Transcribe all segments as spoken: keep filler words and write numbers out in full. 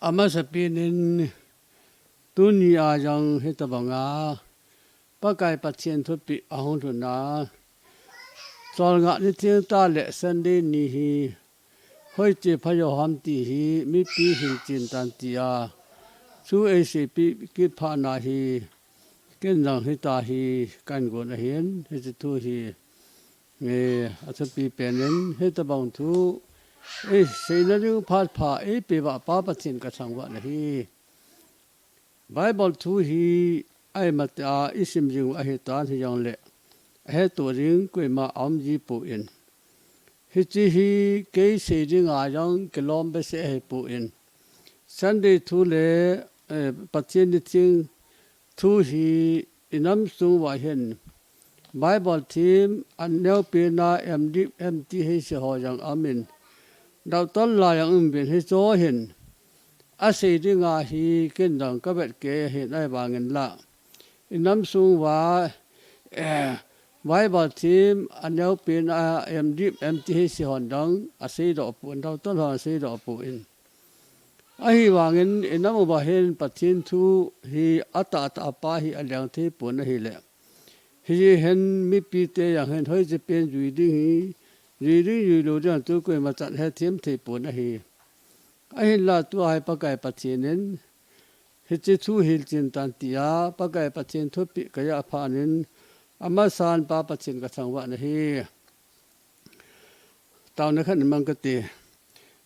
Amasapen in tuni a jong hitabanga Pakai Pathen thupeh ahung lhun a, Cholngah ni theng tah le Sunday ni hi hoiche pha jo ham ti hi mipi hilchen tan tia thu eiseipeh kit phat na hi ken jong hitia hi kahin gon ahin, hiche thu hi, eh, athupi pen in hitabang thu eiseina ding phat pha eipeh uva Pa Pathen kathangvah in ahi. Bible thu hi ahi mati a isim jing u ahitan, hijongle ahettoh ding koima aum ji poi. Hiche hi kei sei dinga jong kilom behseh ahipoi. Sunday thu le, eh, Pathen ni theng thu hi inam sung uva hin Bible them, aneopen a M.Div, M.Th ho jong aumin, doctor la jong um uvin, hicheho hin asei dinga hi ken jong kavet kei ahin, ahivangin la inam sung uva, eh, Bible them, aneopen a M.Div, M.Th hon jong aseidoh poi, doctor hon aseidoh poi. Ahivangin inam uva hin Pathen thu hi atahtah pa hi aleng thei pon ahile, hiche hin mipite jong hin hoiche pen jui ding hi, jui ding jui lou ding a tu koima chan hethem thei pon ahi. Ahinla tua hi Pakai Pathen in hiche thu hilchen tan tia Pakai Pathen thupeh kajah phat in amasan Pa Pathen kathangvah in ahi. Taona khat in mang kate.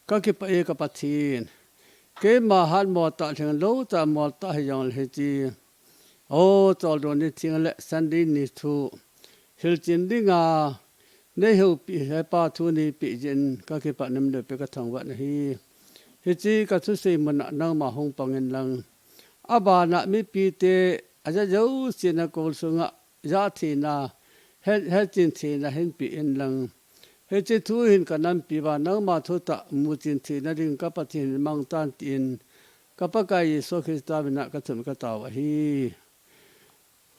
Kakipah e ka Pathen, keima hatmo tah, lhinglou tah, mol tah hijongle hiche, o, Choldo ni theng le Sunday ni thu hilchen dinga neihoupi, hepa thu neipeh jeh in kakipah in umlou pi kathangvah in ahi. Hiche kathusei mun a nangma hung pang inlang, abana mipite ajat jousen a kol sunga jat theina, he, hetchen theina hinpeh inlang, hiche thu hin kanampi uva nangma thutah muchen theina ding ka Pathen in mang tan tin, ka Pakai Jesu Christa mina kathum katao ahi.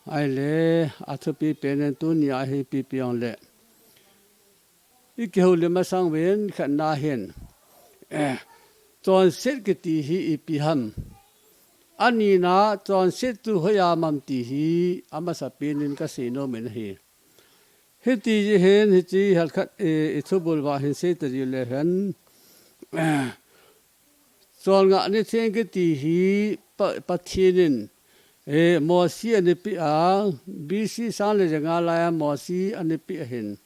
Ahile, athupi pen in tuni a hi ipi pi jongle ikihoulim masang uvin, khatna hin, eh, chonset kiti hi ipi ham, anina chonset chu hoiya um ham ti hi amasapen in kasei nom in ahi. Hiti jeh hin hiche hel khat, eh, ithubul uva hin seita diu le hen, eh, Cholngah ni theng kiti hi Pa, Pathen in, eh, Mosi anapeh a, B C sang le ja nga laiya Mosi anapeh ahin.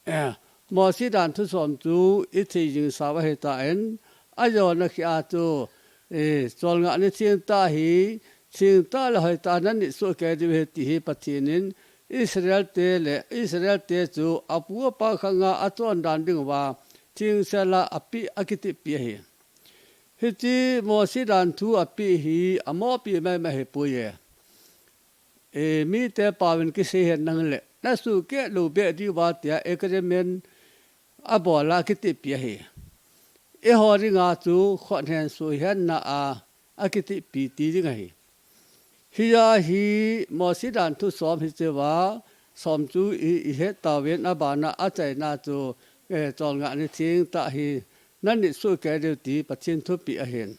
Eh, Mosi dan thusom chu ithei jing sau ahitan, ajona kheh a chu, eh, Cholngah ni theng tah hi, theng tah le hoitah a nanit soh kei diu ahi ti hi Pathen in Israel te le, Israel te chu apu apa khanga achon dan ding uva, thengsel a apeh, akiteppi ahi. Hiche Mosi dan thu apeh hi amopi maimai ahipoi e. E, mite paovin kisei hen nangle, nasuhkeh lou beh diu ahi tia agreement abol a akiteppi ahi. Eiho dinga chu khut hen suhhenna a akiteppi ti ding ahi. Hia hi Mosi dan thusom hichea som chu i, ihet tauvin, abana achaina chu, eh, Cholngah ni theng tah hi nanit soh kei diu ti Pathen thupeh ahin.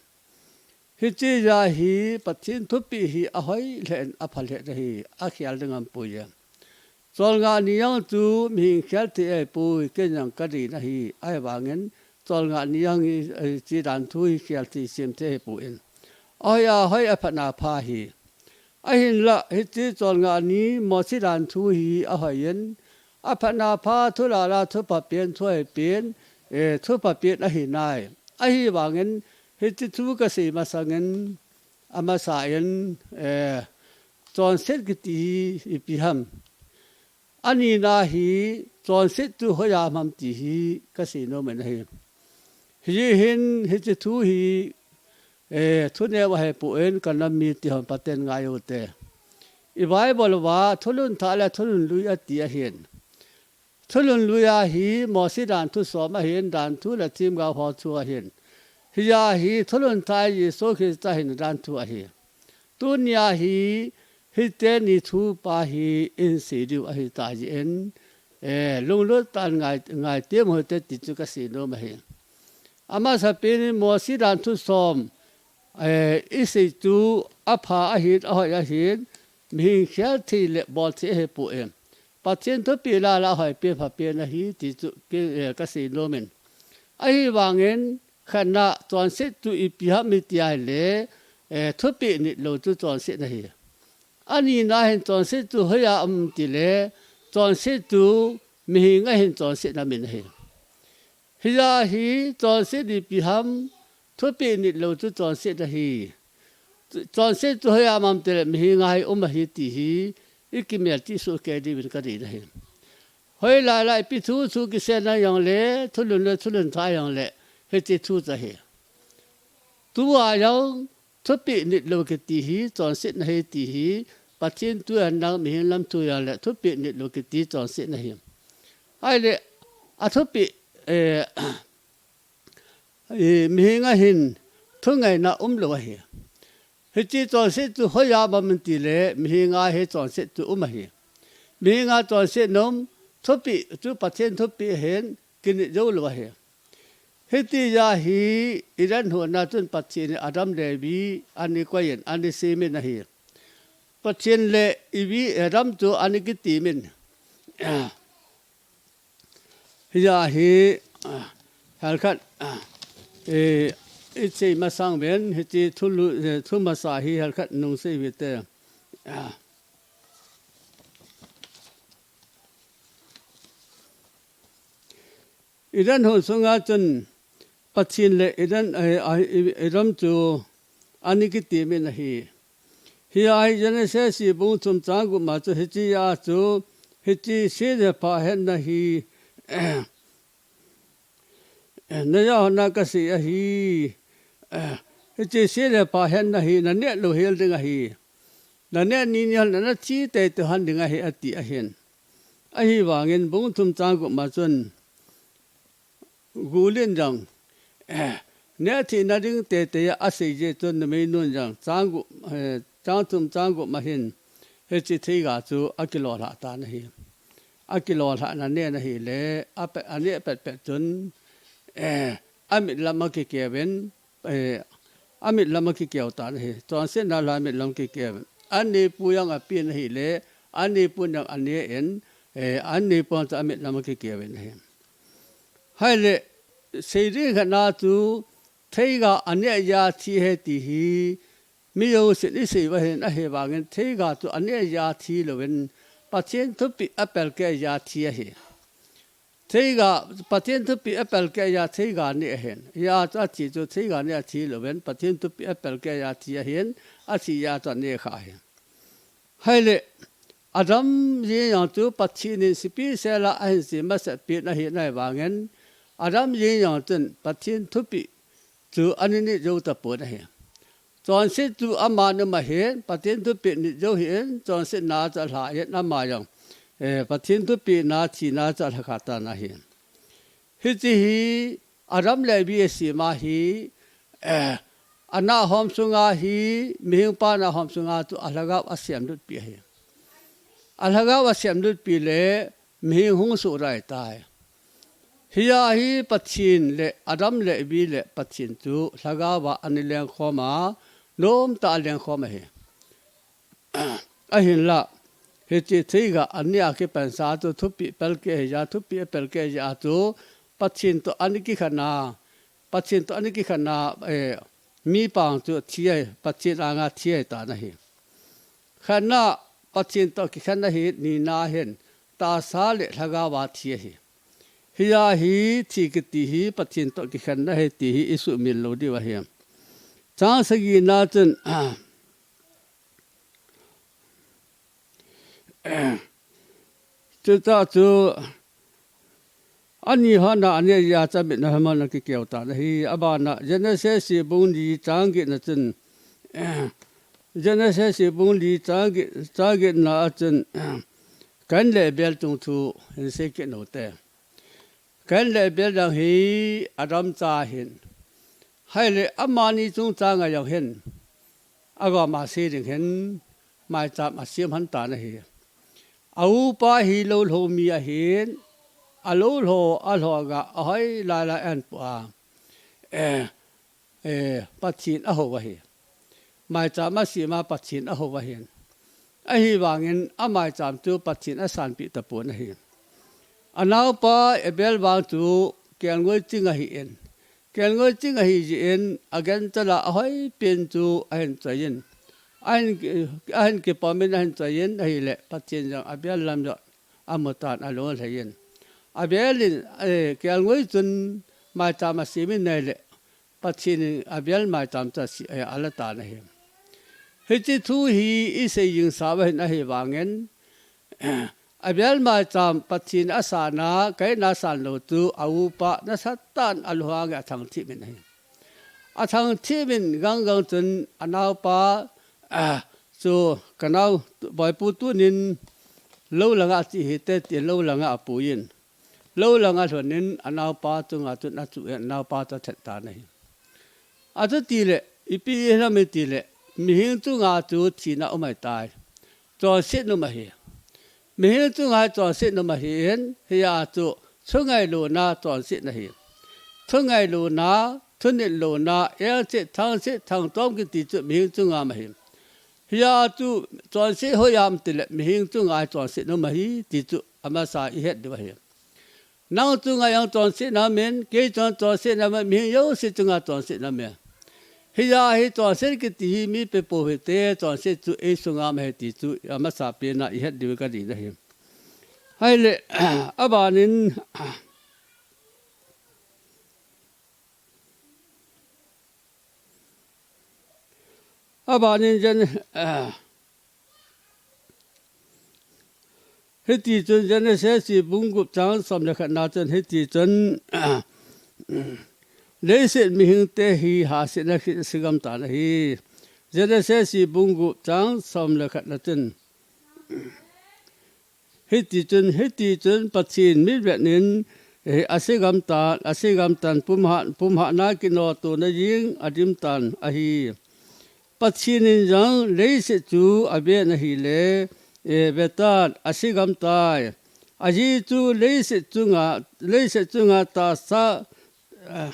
Hichea hi Pathen thupeh hi ahoi lheh in apha lheh in ahi, akhel ding aumpoi e. Cholngah ni jong chu mihem khel thei ahipoi, ken jong kadei in ahi, ahivangin Cholngah ni jong hi, eh, hiche dan thu hi khel thei, sem thei ahipoi. Ahoi a hoi, aphatna apha ahi. Ahinlah, hiche Cholngah ni Mosi dan thu hi ahoi in, aphatna apha, thulala, thuphapen, thuhoipen, eh, thuphapen ahi nai. Ahivangin, hiche thu kasei masangin, amasa in, eh, chonset kiti hi ipi ham, anina hi chonset chu hoiya um ham ti hi kasei nom in ahi. Hijeh hin hiche thu hi, eh, thuneo ahipon, kanam mite hon phaten ngai ute. I Bible uva thulhun thah le thulhun lui ati ahin. Thulhun lui a hi Mosi dan thusom ahin, dan thu le themgao ho thu ahin. Hia hi thulhun thah a Jesu Christa hin dan thu ahi. Tunia hi, hiteni thu pa hi isei diu ahi tah jeh in, eh, lunglut tah in ngai, ngai temo hite ti chu kasei nom ahi. Amasapen in Mosi dan thusom, Eh, i sei chu apha ahin, ahoi ahin, mihem khel thei le bol thei ahipoi. Pathen thupeh lala ahoi pen pha pen ahi ti chu ke-, eh, ka sei nom in. Ahivangin khatna chonset chu ipi ham iti ahile, eh, thupeh nit lou chu chonset ahi. Anina hin chonset chu hoiya um tile, chonset chu mihem a hin chonset na min ahi. Hijeh a hi chonset ipi ham, thupeh nit lou chu chonset ahi. Chonset chu hoiya um ham tile mihem a hi um ahi ti hi, i kimel ti soh kei diuvin ka deina ahi. Hoilai lai ipi thu thu kisei na jong le, thulhun le thulhun tha jong le, hiche thu chu ahi. Tua jong, thupeh nit lou kiti hi, chonset na ahi ti hi, Pathen thu a nang mihem lam thu a le, thupeh nit lou kiti chonset na ahi. Ahile, a thupeh, eh, eh, mihem a hin, thu ngaina um lou ahi. Hiche chonset chu hoiya um ham tile, mihem a hi chonset chu um ahi. Mihem a chonset nom, thupeh chu Pathen thupeh hin, kinit jou lou ahi. Hiti jeh a hi Eden hon a chun Pathen in Adam le Evi ana koi in ana sem in ahi. Pathen le Evi Adam chu ana kitem in. Hijeh a hi, ah, hel khat, ah, eh, i sei masang ven, hiche thu lu-, eh, thu masa hi hel khat nung sei uvin te. Ah. Eden hon sunga chun Pathen le Eden, eh, ah, i-, Adam chu ana kitem in ahi. Hijeh a hi Genesis bung thum chang gup ma chu hiche a chu, hiche se le pha hetna hi, eh, na ja hon a ka sei ahi, eh, hiche se le pha hetna hi na neh lou hel ding ahi. Na neh ni ni hon na thi teitei hon ding ahi ati ahin. Ahivangin bung thum chang gup ma chun, Gul in jong, eh, neh thei na ding teitei a asei jeh chun numei nun jong chang gup, eh, chang thum chang gup ma hin, hiche theiga chu akilolhah tan ahi. Akilolhah na neh na hile, a pe-, aneh pet pet chun, eh, amit lam akikeu in, eh, amit lam akikeu tan ahi. Chonsetna lah a amit lam kikeu in. Aneipu jong apen ahile, aneipu jong aneh in, eh, aneipu jong chu amit lam akikeu in ahi. Ahile, sei ding khat na chu, theiga aneh jeh a thi ahi ti hi, mi jousen i sei uva hin ahivangin, theiga chu aneh jeh a thi louvin, Pathen thupeh apelkeh jeh a thi ahi. Theiga, Pathen thupeh apelkeh jeh a theiga neh ahin. Hijeh a chu athi chu theiga neh a thi louvin, Pathen thupeh apelkeh jeh a thi ahin, athi jeh a chu aneh kha ahi. Ahile, Adam jeng jong chu Pathen in special a ahin sem masat pen ahi ahivangin, Adam jeng jong chun Pathen thupeh chu ana nit jou tapon ahi. Chonset chu aman um ahin, Pathen thupeh nit jou ahin, chonsetna chu alha in ama jong, eh, Pathen thupeh na thina chu alha kha tan ahi. Hiche hi Adam le Evi asem a hi, eh, anahhom sunga hi, mihem pa nahhom sunga chu alhagao asemlut pi ahi. Alhagao asemlut pi le mihem hung soh dai tai. Hijeh a hi Pathen le Adam le Evi le Pathen chu lhagao a ana lengkhom a, nomtah a alengkhom ahi. Ahinla, hiche theiga aneh a kipansa chu thupeh pelkeh ahi jeh a, thupeh apelkeh jeh a chu Pathen toh ana kikhen a, Pathen toh ana kikhen a, eh, mi pang chu thi ahi, Pathen anga thi ahi tan ahi. Khatna, Pathen toh kikhen ahi, nina hin, tahsa le lhagao a thi ahi. Hijeh a hi thi kiti hi Pathen toh kikhen ahi ti hi i sumil lou diu ahi. Chang sagina chun, chuta chu, ani hon a aneh jeh a chu amit lam a ana kikeu tan ahi. Abana Genesis bung li chang get na chun, Genesis bung li chang get, chang get na a chun, Kain le Abel chung thu hin sei kit u hite. Kain le Abel jong hi Adam cha ahin. Ahile amani chungchang a jong hin, agom a sei ding hin, maicham asem lhon tan ahi. A upa hi lou lhou mi ahin, alou lhou, alhou ga, ahoi lai lai ahin pu a. Eh, eh, Pathen ahou ahi. Maicham asem a Pathen ahou ahin. Ahivangin amaicham chu Pathen asanpeh tapon ahi. Anaopa Abel vang chu kelngoi ching ahin. Kelngoi ching ahi jeh in agancha la ahoipen chu ahin choi in. Ahin, ahin kipom in ahin choi in ahile Pathen jong Abel lam jong amutan alung alhai in. Abel in, eh, kelngoi chun maicham asem in ahile Pathen in Abel maicham chu asi, eh, alatan ahi. Hiche thu hi isei jing sau ahin ahivangin, Abel maicham Pathen asan a, Kain asan lou chu aupa nasatah in alunghang in athangthip in ahi. Athangthip in ganggang chun anaopa, ah, chu kanao boipu tunin lou langa che hite tin lou langa apui in. Lou langa alhun in anaopa chunga chun achu in anaopa chu athat tan ahi. Achuti le, ipi hinam itile, mihem chunga chu thina um ahitai. Chonset um ahi. Mihem chunga chonset um ahin, hia chu thungailuna chonset ahi. Thungailuna, thunitlouna, engset, thangset, thangtom kiti chu mihem chunga um ahi. Hia chu chonset hoiya um tile, mihem chunga chonset um ahi, ti chu amasa ihet diu ahi. Nang chunga jong chonsetna um in, kei chunga chonsetna um in, mihem jouse chunga chonsetna um e. Hia hi chonset kiti hi mi pe pou hite, chonset chu ei sunga um ahi ti chu amasa pena ihet diu kadei ahi. Ahile, abanin, abanin Gen-, hiti chun Genesis bung gup chang som le khatna chun hiti chun, leiset mihemte hi hasetna kit asei gam tan ahi. Genesis bung gup chang som le khatna chun. Hiti chun, hiti chun Pathen mitvet in, eh, asei gam tan, asei gam tan, pumhat, pumhatna kinotona jing adim tan ahi. Pathen in jong leiset chu aven ahile, eh, vetan, asei gam tai. Ajeh chu leiset chunga, leiset chunga tahsa, eh,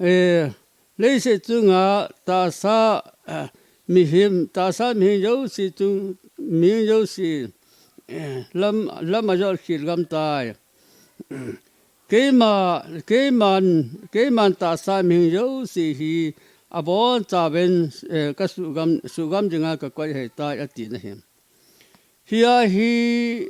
Eh, leiset chunga tahsa, eh, mihem, tahsa mihem jouse chung, mihem jouse, eh, lam, lam ajot khel gam tai. Keima, keiman, keiman tahsa mihem jouse hi abonchauvin, eh, kasuhgam, suhgam dinga kakoi ahitai ati na ahi. Hia hi,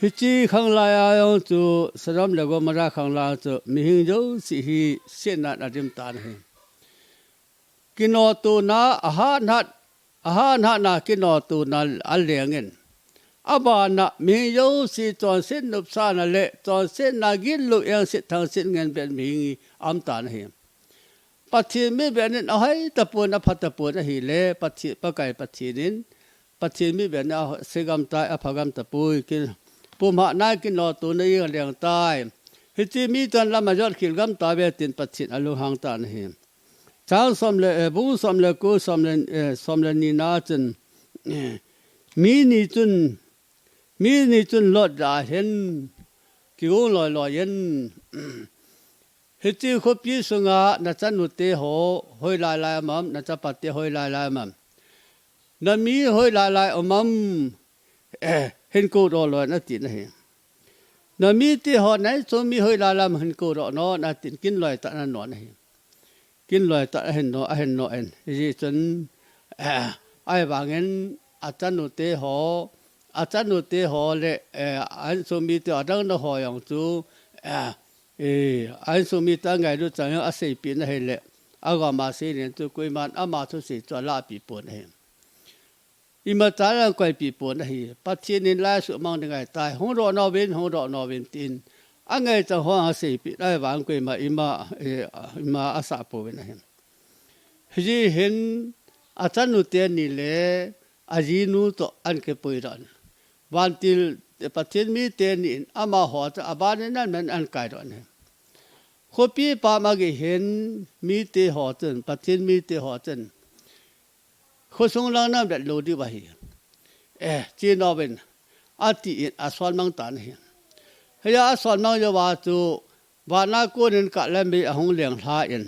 hiche khanglai a jong chu Sodom le Gomorrah khanglai a chu mihem jouse hi setnan adim tan ahi. Kinotona ahat hat, ahat hatna kinotona aleng in. Abana mihem jouse chonset nopsahna le chonsetna gitlou engset thangset ngen bep mihem aum tan ahi. Pathen mitvet in ahoi tapon, apha tapon ahile, Pathen, Pakai Pathen in, Pathen mitvet in asei gam tai, apha gam tapoi, kin, pumhatna kinotona jing aleng tai. Hiche mi chun lam ajot khel gam tauve tin Pathen alunghang tan ahi. Chang som le, eh, bung som le ko, som le, eh, som le ni na chun, eh, mi ni chun, mi ni chun Lot jah a hin, kigong loi loi in, Hiche khopi sunga nachanute ho hoilai lai a um am, nachapate hoilai lai a um am. Nami hoilai lai a um am, eh, hin kou doh loi in ati na ahi. Namite ho nai chu mi hoilai lai a um hin kou doh non atin kin loi tah in anon ahi. Kin loi tah in ahin non, ahin non. Hijeh chun, eh, ahivangin achanute ho, achanute ho le, eh, a insung mite adang na ho jong chu, eh, Eh, a insung mite angailut chan jong aseipeh na ahile, agom a sei len chu koiman ama thusei chu alahpeh pon ahi. Imacha jong koipeh pon ahi. Pathen in lai asuhmang ding ahitai. Hung doh nauvin, hung doh nauvin tin. Angaicha ho aseipeh na ahivang koima ima, eh, ima asah pouvin ahi. Hijeh hin achanute ni le ajinu toh ahin kipui doh in. Vantil Pathen mite ni in amaho chu abanin aman ahin kai doh in ahi. Khopi pam a gei hin mite ho chun, Pathen mite ho chun, khosung lang nam det lou diu ahi. Eh, che nauvin, atin asonmang tan ahi. Hia asonmang jouva chu, vana konin kah le mei ahung lenglha in,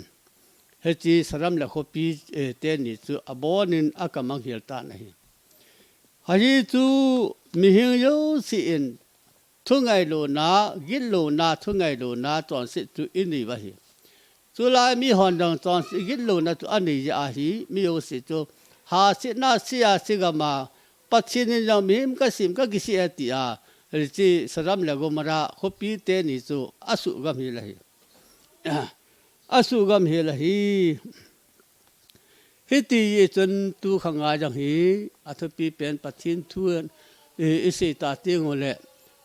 hiche salam le khopi, eh, teni chu abonin akamang hel tan ahi. Hiche chu mihing jouse in thungailona, gitlouna, thungailona chonset chu inei u ahi. Chulai mihon jong chonset gitlouna chu anei jeh ahi, mi jouse chu hasetna sea, se gam a, Pathen in jong mihem kasem kakisih e tia, hiche Sodom le Gomorrah khopi teni chu asuhgam hel ahi. Asuhgam hel ahi. Hiti chun tu khang a jong hi, athupi pen Pathen thu, eh, isei ta teng uleh,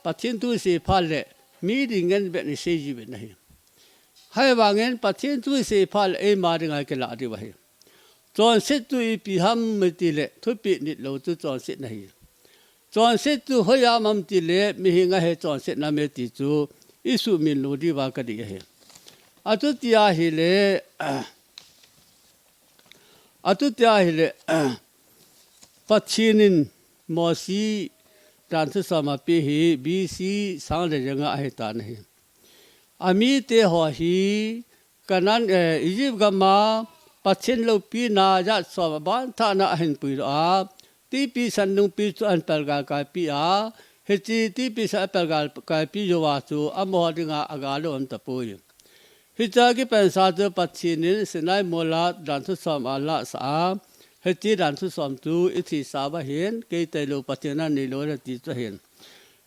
Pathen thu isei phat leh, mi dingin bep isei jiuvin ahi. Hijeh vangin Pathen thu isei phat leh, eima dinga kilah diu ahi. Chonset chu ipi ham itileh, thupeh nitlou chu chonset ahi. Chonset chu hoiya ham itileh, mihem a hi chonset ahi ti chu, isuhmil lou diuva kadei ahi. Atuti ahileh, Atuti ahileh, Pathen in Mosi danthu som apeh hi B C sang le ja nga ahitan ahi. Amite ho hi Canaan, eh, Egypt gam a Pathen loupina jat som aban thah na ahin puidoh a, T P san nungpi chu ahin pelgal kaipi a, hiche T P san apelgal kaipi jouva chu amaho dinga agalou aum tapoi. Hichea kipansa chu Pathen in Sinai mol a danthu som alahsah a, hiche danthu som chu ithisa uva ahin, kei tailou Pathen aneilou ahi ti chu ahin.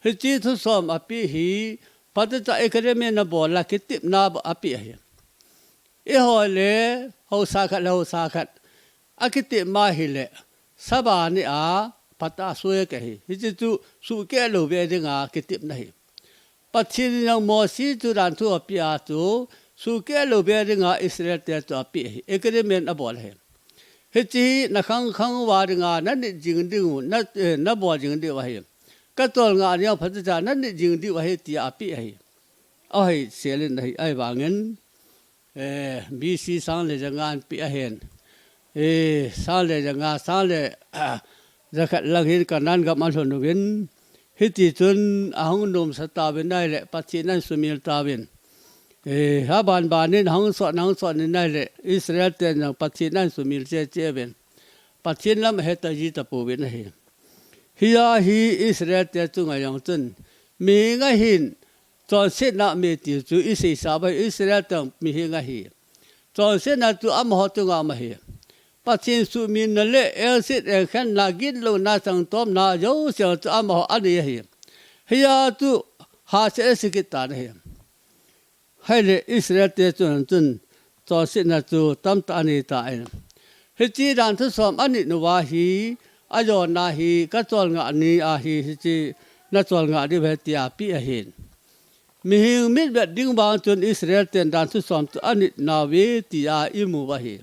Hiche thu som apeh hi, phatechan agreement abol a kitepna bou apeh ahi. Eiho le, haosa khat le haosa khat akitep ma ahileh, Sabbath nia phatah a soi kahi. Hiche chu suhkeh lou ve dinga kitepna ahi. Pathen in jong Mosi chu danthu apeh a chu, suhkeh lou ve dinga Israel te chu apeh ahi. Agreement abol ahi. Hiche hi nakhang khang uva dinga nanit jing diu, na, eh, nabol jing diu ahi. Kacholngah ni a phatechan nanit jing diu ahi tia apeh ahi. Ahi, selin ahi, ahivangin, eh, B C sang le ja nga ahin peh ahin. Eh, sang le ja nga, sang le, ah, ja khat lang hin Canaan gam alhun uvin. Hiti chun ahung nomsa tauvin ahileh, Pathen ahin sumil tauvin. Eh, aban banin ahung sot, ahung sot in ahileh, Israel ten jong Pathen ahin sumil cheh cheh uvin. Pathen lam ahet ji tapouvin ahi. Hia hi Israel te chunga jong chun, mihem a hin, chonsetna aum e ti chu iseisa uva ahi, Israel te mihem a hi. Chonsetna chu amaho chunga aum ahi. Pathen suhmilna le, elset elkhenna, gitlouna, changtomna, jouse chu amaho anei ahi. Hia chu haset asei kit tan ahi. Ahileh Israel te chun, chun chonsetna chu tamtah anei tan. Hiche danthu som anit uva hi, ajona hi, kacholngah ni ahi, hiche nacholngah diu ahi tia apeh ahin. Mihem mitvet ding vang chun Israel ten danthu som chu anit nauve tia imu u ahi.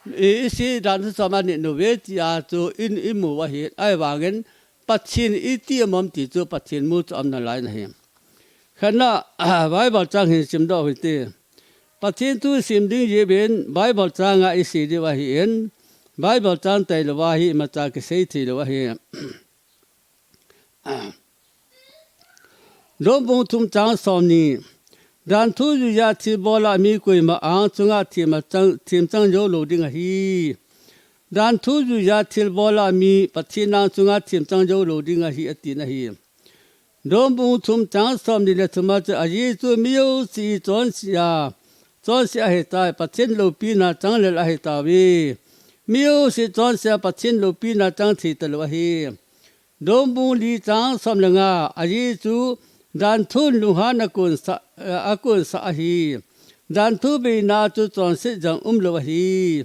I, isi danthu som anit nauve tia chu in imu u ahi, ahivangin Pathen iti aum am ti chu Pathen mu chu aum nalai ahi. Khatna, Bible chang hin simdoh u hite. Pathen thu sim ding jeh uvin Bible chang a isei diu ahin, Bible chang tailou a hi imacha kisei theilou ahi. Rom bung thum chang somni. Danthu juiya thilbol a mi koima angsunga themchang, themchang joulou ding ahi. Danthu juiya thilbol a mi Pathen angsunga themchang joulou ding ahi, ati ahi. Rom bung thum chang somni le thum a chu ajeh chu mi jouse chonse a, chonse ahitai, Pathen loupina chang lel ahitauve. Mi jouse chonse a Pathen loupina chang thei talou ahi. Rom bung li chang som le nga, ajeh chu danthun lunghan akonsah, eh, akonsah ahi. Danthu beina chu chonset jong umlou ahi.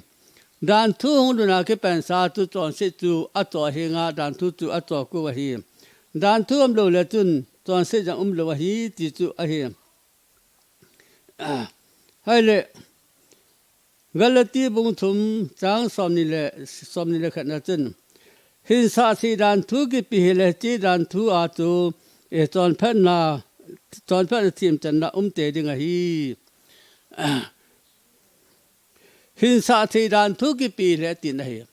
Danthu hung lhun a kipansa chu chonset chu achoh henga, danthu chu achoh kou ahi. Danthu umlou le chun chonset jong umlou ahi ti chu ahi. Ahile, Galati bung thum chang somni le, somni le khatna chun, hinsah thei danthu kipe hile, hiche danthu a chu, eh, chonphatna, chonphatna themchanna umtei ding ahi. Hinsah thei danthu kipe hile tina ahi.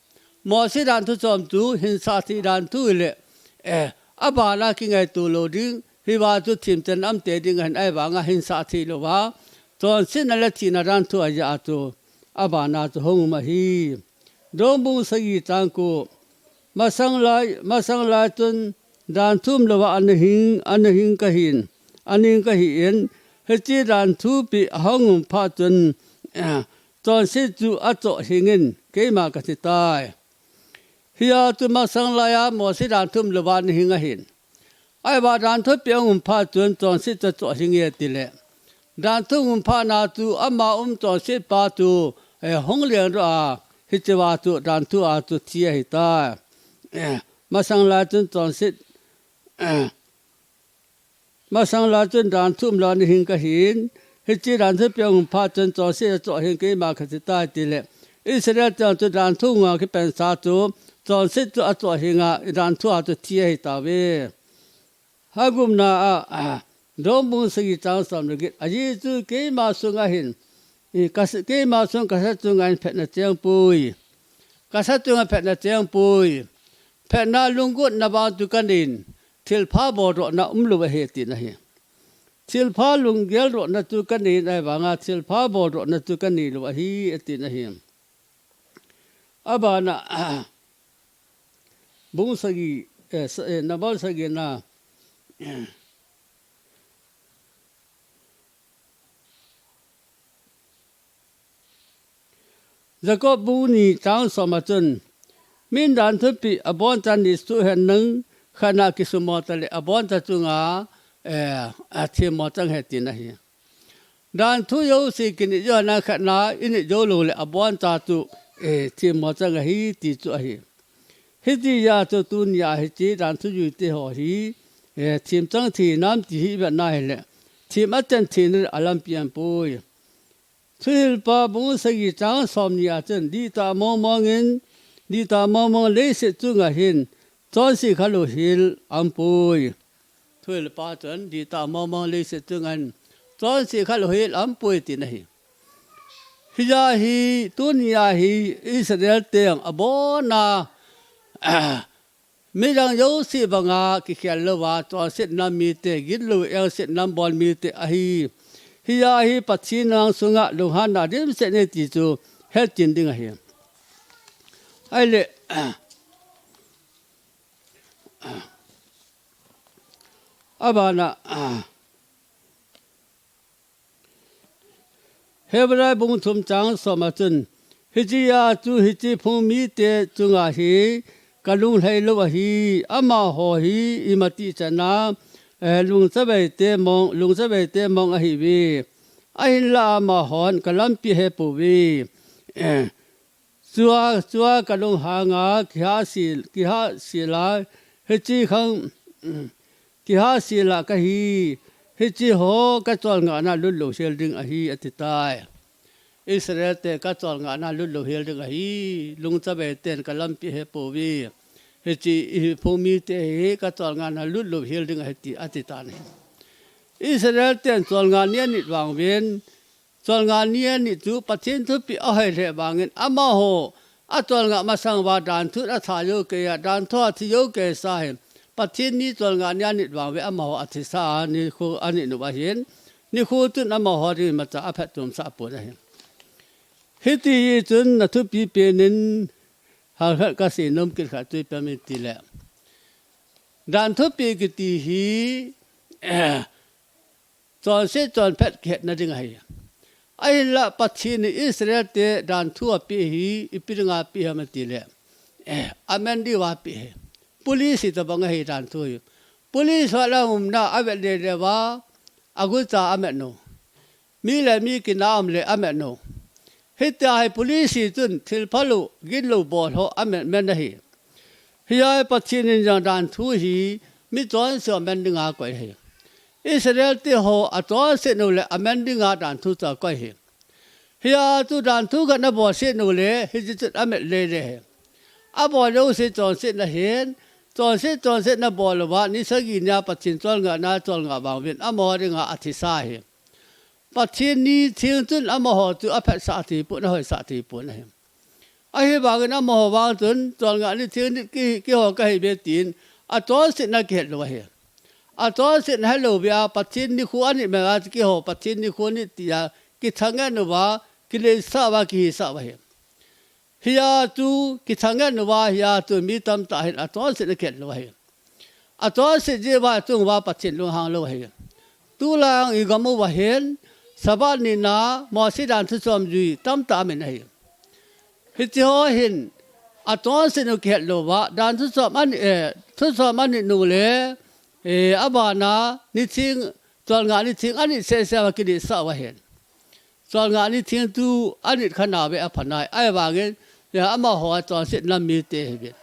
Mosi danthu chom chu hinsah thei danthu hile, eh, abana kingaito lou ding, Hiva chu thim chan am te ding ahin, ahivanga hinsah thei louva chonsetna le thina danthu aja chu abana chu hung um ahi. Rom bung sagi chang ko. Masang lai, masang lai chun danthu um louva ana hing, ana hing kahin, ana hing kahin, hiche danthu pi ahung um phat chun, eh, chonset chu achoh hingin keima kathi tai. Hia chu masang laiya Mose danthu um louva ana hing ahin. Ahivanga danthu pi ahung um phat chun chonset chu achoh hinge tile. Danthu um phat na chu ama um chonset pa chu, eh, hung leng doh a, hicheva chu danthu a chu thi ahitai. Eh, masang lai chun chonset, eh, masang lai chun danthu um louva ana hing kahin, hiche danthu pi ahung um phat chun chonset achoh hing keima kathi tai tile. Israel te chu danthu nga kipensa chu chonset chu achoh hinga danthu a chu thi ahitauve. Hagupna a, a, Rom bung sagi chang som le get. Ajeh chu keima sunga hin, i, kas-, keima sung kasa chunga hin phatna chengpoi. Kasa chunga phatna chengpoi. Phatna lunggulna vang chu kanei in, thilpha boldohna umlou ahi tina ahi. Thilpha lunggel dohna chu kanei in ahivanga thilpha boldohna chu kanei lou ahi, atina ahi. Abana, bung sagi, eh, sa-, eh, number sagina, Jakob bung ni chang som a chun, min danthu pi abonchan ni suh hen nang khatna kisumol tale aboncha chunga, eh, athemmo chang ahi tina ahi. Danthu jouse kinit jou hen nang khatna init jou lou le aboncha chu, eh, themmo chang ahi ti chu ahi. Hiti jeh a chu tunia hiche danthu juite ho hi, eh, themchang thei nam ti hi ivet na hile, them achan theina alampi aumpoi. Thuhilpa bung sagi chang som ni a chun, dihtah mongmong in, dihtah mongmong leiset chunga hin, chonse khalou hel aumpoi. Thuhilpa chun, dihtah mongmong leiset chunga hin, chonse khalou hel aumpoi tina ahi. Hijeh a hi, tunia hi, Israel te jong abonna, midang jouse banga kikhel louva, chonsetna mite, gitlou engsetna bol mite ahi. Hijeh a hi Pathen nang sunga lunghanna dimset nei ti chu hetchen ding ahi. Ahile, abana, Hebrai bung thum chang som a chun, hiche a chu hiche phung mite chunga hi kalung lhai lou ahi, amaho hi imatih chana, eh, lungchavei te mong, lungchavei te mong ahiuve. Ahinla amahon kalampi ahepouve. Eh, Chua, chua kalunghanga kihahsel, kihahsela, hiche khang, kihahsela kahi, hiche ho kacholngahna lutlou hel ding ahi, atitai. Israel te kacholngahna lutlou hel ding ahi, lungchavei ten kalampi ahepouve. Hiche iphung mite hi kacholngahna lutlou hel ding ahi ti, atitan ahi. Israel ten cholngah ni anit vangvin, cholngah ni anit chu Pathen thupeh ahoi lheh vangin amaho acholngah masang uva danthun atha jou keiya, danthu a thi jou keisa hin, Pathen ni cholngah ni anit vangvin amaho athisa a nikho anit u ahin, nikho chun amaho dingin imacha aphatchomsah pon ahi. Hiti hi chun nathupi penin halkhat kasei nom kit khat chu ipi ham itile, danthupeh kiti hi, chonset chonphet kihetna ding ahi. Ahinla Pathen in Israel te danthu apeh hi ipi dinga apeh ham itile, amen diuva apeh ahi. Police hitobang ahi danthu hi. Police ho la umna avet lele uva, agucha amet u. Mi le mi kina um le amet u. Hitia hi police chun thil phalou, gitlou bol ho amet men ahi. Hijeh a Pathen in jong danthu hi michonse ho amen dinga akoi ahi. Israel te ho achonset u le amen dinga danthu chu akoi ahi. Hijeh a chu danthu khat nabolset u le hiche chun amet lele ahi. Abol jouse chonsetna ahin, chonset chonset nabol uva ni sagi nia Pathen cholngahna acholngah vangvin amaho dinga athisa ahi. Pathen ni theng chun amaho chu aphatsah thei pon, ahoisah thei pon ahi. Ahivangin amaho vang chun cholngah ni theng ni ki, keiho kahiuve tin achonsetna kihet lou ahi. Achonset helou vea, Pathen nikho anit meva chu keiho Pathen nikho anit tia kithangen uva, kileisah uva, kihisah uva ahi. Hia chu kithangen uva hia chu mi tamtah hin achonset akihet lou ahi. Achonset jeh uva achung uva Pathen lunghang lou ahi. Tulai i gam uva hin, Sabbath nitna Mose danthu chom jui tamtah amin ahi. Hiche ho hin, achonset u kihet lou uva, danthu chom anit, eh, thu chom anit nung le, eh, abana nitheng, cholngah nitheng anit sese uva kileisah uva ahin. Cholngah nitheng chu anit kha nauve aphanai. Ahivangin, ya, amaho achonset nam mite ahiuvin.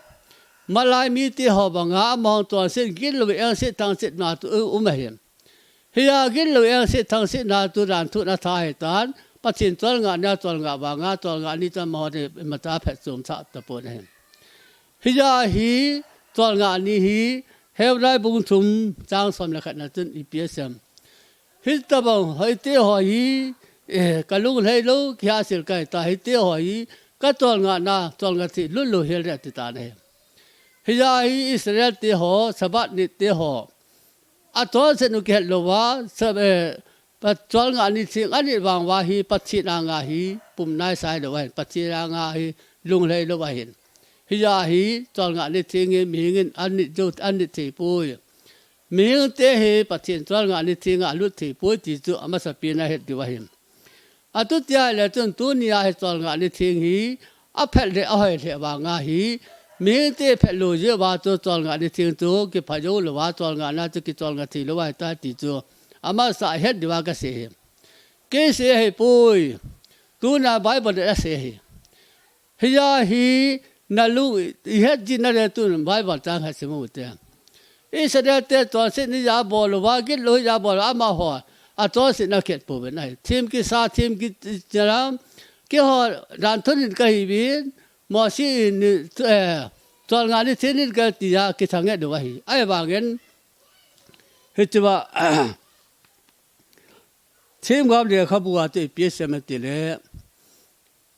Malai mite ho banga amaho achonset gitlou engset thangsetna chu um ahin. Hia gitlou engset thangsetna chu danthu in atha ahitan, Pathen cholngah nia cholngah vanga, cholngah ni chu amaho imacha phatchom thah tapon ahi. Hia hi cholngah ni hi Hebrai bung thum chang som le khat na chun ipi asei em. Hitobang hoite ho hi, eh, kalung lhai lou, kihahsel kahitai, hite ho hi kacholngahna, cholngah thei lut lou hel ding ati tan ahi. Hia hi Israel te ho, Sabbath nit te ho, achonset u kihet lou uva, sa-, eh, pa cholngah nitheng anit vang uva hi Pathen anga hi pum naisai lou ahin, Pathen anga hi lunglhai lou ahin. Hia hi cholngah nitheng hi mihing in anit jou, anit thei poi. Mihing te hi Pathen cholngah nitheng a lut thei poi ti chu amasapen a het diu ahi. Atuti ahile chun tunia hi cholngah nitheng hi aphat le ahoi lheh vanga hi, mihing te phat lou jeh uva chu cholngah nitheng chu kipha jou lou uva, cholngahna chu kicholngah thei lou ahitai ti chu amasa het diuva kasei ahi. Kei sei ahipoi. Tunia Bible in asei ahi. Hia hi nalung i het jing nale tun Bible chang khat sim u te. Israel te chonset ni ja bol uva, gitlou ja bol uva, amaho achonset na khet pouvin ahi. Thim kisa, thim ki, chara, keiho danthu nit kahiuvin, Mose in, eh, cholngah nitheng nit kahi tia kithangen uva ahi. Ahivangin, hichea, Themgao lekhabu a chu ipi asei em itile,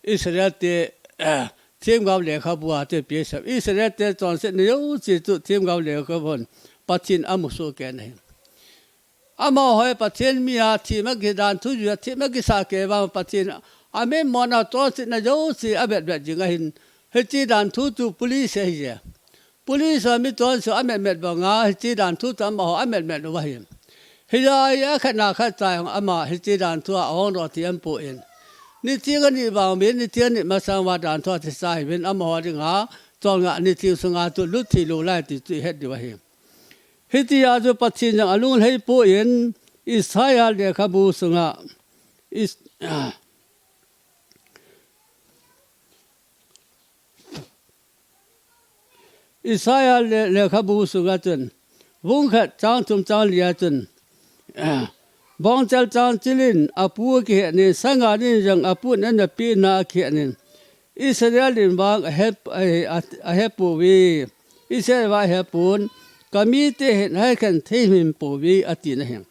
Israel te, eh, Themgao lekhabu a chu ipi asei em. Israel te chonsetna jouse chu Themgao lekhabun Pathen in amusoh kei in ahi. Amaho hi Pathen mi a thim a kidanthu jui a, thim a kisah kei vang Pathen in amemona chonsetna jouse avetvet jing ahin. Hiche danthu chu police ahi e. Police ho mi chonse ametmet banga hiche danthu chu amaho ametmet uva ahi. Hijeh a khatna khat cha jong ama hiche danthu a ahung doh thei aum poi. Nitheng anit vang uvin, nitheng anit masang uva danthu a thisa ahiuvin, amaho dinga cholngah nitheng sunga chu lut thei lou lai ti chu ihet diu ahi. Hitia chu Pathen jong alunglhai poi, Isaiah lekhabu sunga, Is-, Isaiah le, lekhabu sunga chun, bung khat chang thum chang li a chun, bongchal changchil in apu akihen in, sangan in jong apu in anapeh na akihen in, Israel in vang ahe, ahe, ahepouve, Israel vang ahepon, kamite hin ahekhen thei him pouve, ati na ahi.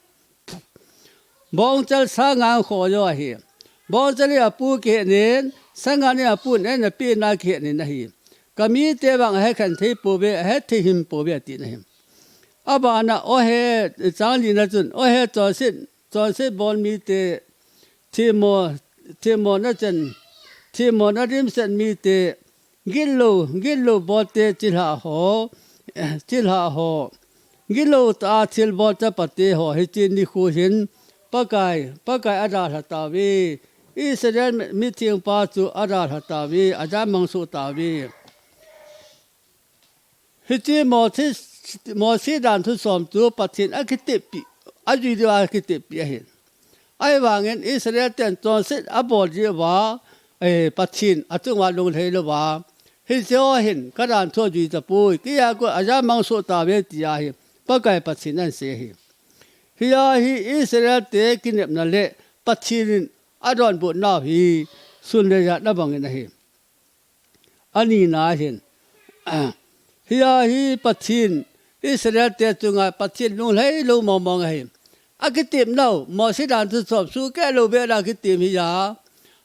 Bongchal sangan kho jo ahi. Bongchal in apu akihen in, sangan in apu in anapeh na akihen in ahi. Kamite vang ahekhen thei pouve, ahe thei him pouve ati na ahi. Abana ohe, chang li na chun, ohe chonset, chonset bol mite, themmo, themmo na chan, themmo na dimset mite, Gitlou, gitlou bolte chilhah ho, chilhah ho. Gitlou tah a thilbol chapate ho, hiche nikho hin Pakai, Pakai adalha tauve. Israel mi, mithengpa chu adalha tauve, ajamang soh tauve. Hiche Mose, Mose danthu som chu Pathen akiteppi, ajui diu akiteppi ahin. Ahivangin Israel ten chonset abol jeh uva, eh, Pathen achunga lunglhai louva, hiche ho hin kadanthu ajui tapoi, keija kon ajamang soh tauve tia hi Pakai Pathen in asei ahi. Hia hi Israel te kinepna le Pathen in adonbut nau hi sun le jan abang in ahi. Ani na hin. Hia hi Pathen, Israel te chunga Pathen lunglhai lou mong mong ahi. Akitep nau, Mose danthu som sukeh lou beh a kitep hi a.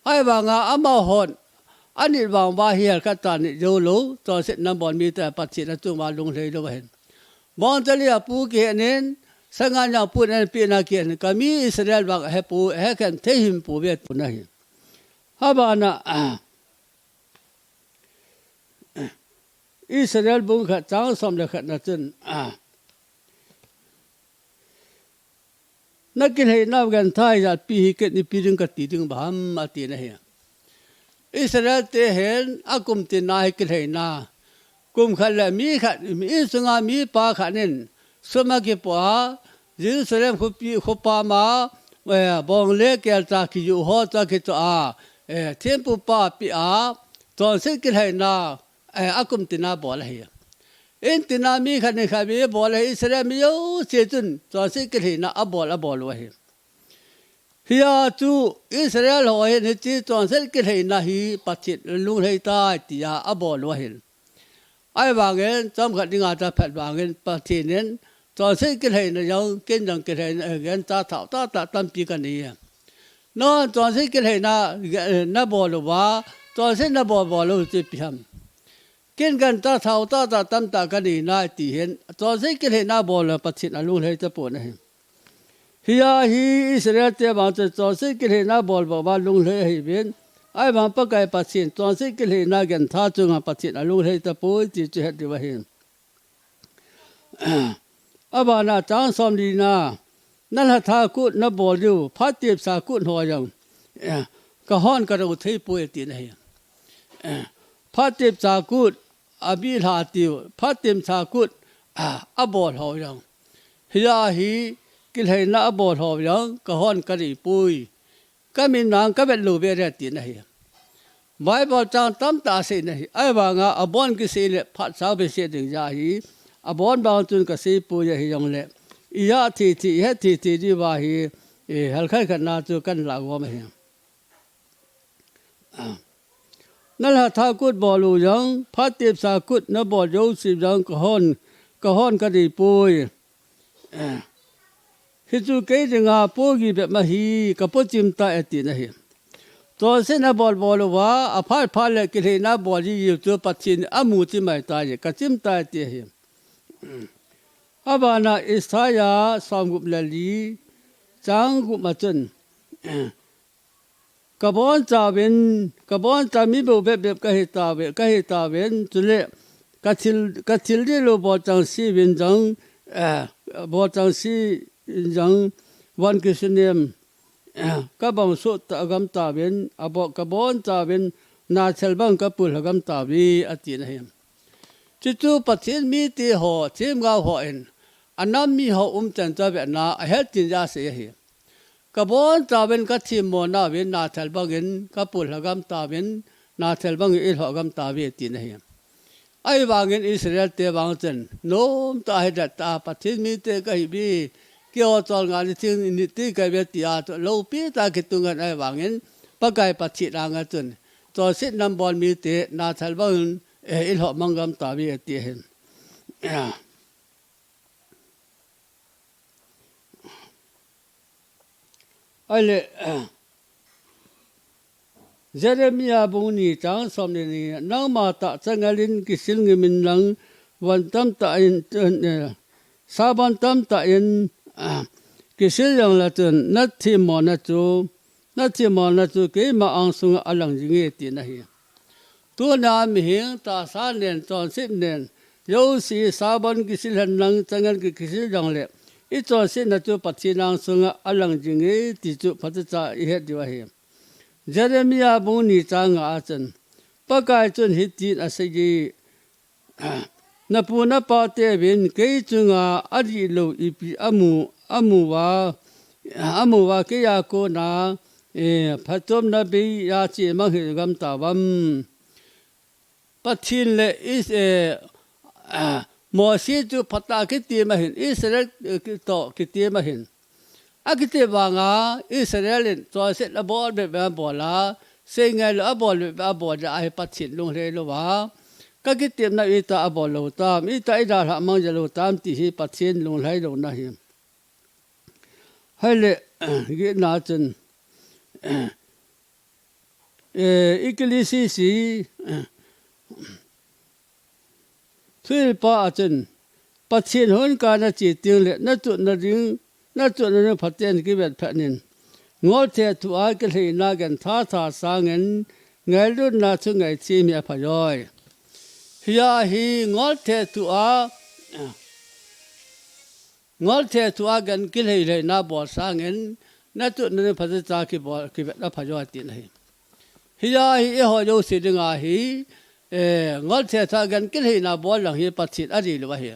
Ahivanga amahon, anit vang uva hi helkhat cha nit jou lou, chonset nabol mite Pathen achunga lunglhai lou ahin. Bongchal in apu akihen in, Sanga nang pun en pi na kian, kami Israel vang he pu, he khen thei him pu ve pu na hi. Habana, Israel bung khat chang som le khat na chun, na kilhei nau genthei jat pi hi ken ipi ding kati ding ba ham ati na hi. Israel te hin akum tina hi kilheina. Kum khat le mi khat, mi sunga mi pa khat nin sum akipo a, Jerusalem khopi, khopa ma, eh, bong le kel cha kiyu ho cha kicho a, eh, thempu pa pi a, chonset kilheina, eh, akum tina bol ahi. In tina mi khat ni khat mi bol ahi, Israel mi jouse chun chonset kilheina abol, abol u ahi. Hia chu Israel ho hin hiche chonset kilheina hi Pathen lunglhai tai tia abol u ahin. Ahivangin, chomkhat dinga cha phat vangin Pathen in chonset kilheina jong, ken jong kilheina, eh, genthei thaotah tah tampi kanei. Nangho chonset kilheina, eh, nabol uva, chonset nabol bol u chu ipi ham. Ken genthei thaotah tah tamtah kanei nai ti hin, chonset kilheina bol le Pathen alunglhai tapon ahi. Hia hi Israel te vang chu chonset kilheina bol bouva lunglhai ahiuvin, ahivang Pakai Pathen chonset kilheina genthei chunga Pathen alunglhai tapoi ti chu het diu ahi. Abana chang som li na, nalhatah kut nabol diu, phat tepsa kut ho jong, eh, kahon kadou thei poi ati na hi. Eh, phat tepsa kut, abilha tiu, phat tepsa kut, ah, abol ho jong. Hia hi, kilheina abol ho jong, kahon kadei poi. Kamin nang kavet lou ve le ati na hi. Bible chang tamtah asei na hi. Ahivanga abon kisei le phat sao be sei ding ja hi. Abon bang chun kasei poi ahi jongle. Ija thei thei, ihet thei thei diuva hi, eh, halkhat khat na chu kan la gom ahi. Nalhatah kut bol u jong, phat tepsa kut nabol jouse jong kahon, kahon kadei poi. Eh, hichu kei dinga pogi bep ahi, kapochim tai ati na hi. Chonset nabol bol uva, aphat phat le kilheina bol ji jiu chu Pathen in amu chimai tai, kachim tai ati ahi. Abana Isaiah som gup le li, chang gup a chun, eh, kabonchauvin, kabonchau mi bou bep bep kahi tauve, kahi tauvin, chule kathil, kathil dihlou bol chengse uvin jong, eh, bol chengse uvin jong, von kisunem, eh, kabang soh ta gam tauvin, abo, kabonchauvin, nachal bang kapul gam tauve, ati na hi. Chuchu Pathen mite ho, themgao hon, anam mi ho umchan chu avetna, ahet chin ja asei ahi. Kabonchauvin kathemmo nauvin, nachal bangin kapul gam tauvin, nachal bangin ilhoh gam tauve ati na hi. Ahivangin Israel te vang chun, nomtah a hidet tah a Pathen mite kahiuve, keiho cholngah ni thing ni ti kahiuve tia chu loupi tah a kitung ngen ahivangin, Pakai Pathen anga chun, chonset nabol mite, nachal bangin, eh, ilhoh mang gam tauve ati ahi. Ahile, Jeremiah bung ni chang som le ni, nangma tah changal in kisil ngim in lang, von tamtah in, eh, sabon tamtah in, ah, kisil jongle chun, nathemmona chu, nathemmona chu keima angsunga alang jinge ati na hi. Tuna mihing tahsa nen, chonset nen, jouse sabon kisil hen lang changal ki, kisil jongle, ichonsetna chu Pathen angsunga alang jinge ti chu phatecha ihet diu ahi. Jeremiah bung ni chang nga a chun, Pakai chun hitin asei e, napu napa teuvin kei chunga adihlou ipi amu, amu uva, amu uva keiya kona, eh, phatchomna beiya chemang hi gam tauvam. Pathen le Is-, eh, ah, Mose chu phatah a kitem ahin, Israel, eh, ki-, toh kitem ahin. Akitem vanga Israel in chonset abol bep bep abol a, seingailou abol bep bep abol a, ahi Pathen lunglhai louva. Kakitemna itih a abol lou tam, itih a idalhah mang ja lou tam ti hi Pathen lunglhai louna ahi. Ahile, getna chun, eh, Ecclesiastes, eh, thuhilpa a chun, Pathen hon kana che teng le, na chutna ding, na chutna ding phaten kivet phat in. Ngolthe thu a kilheina gantha tha sangin, ngailutna thu ngaithei mi apha joi. Hia hi ngolthe thu a, ngolthe thu a gan kilhei lheina bol sangin, na chutna ding phaten cha kibol, kivet apha joi tina ahi. Hia hi eiho jouse dinga hi, eh, ngolthe thu a gan kilheina bol lang hi Pathen adei lou ahi.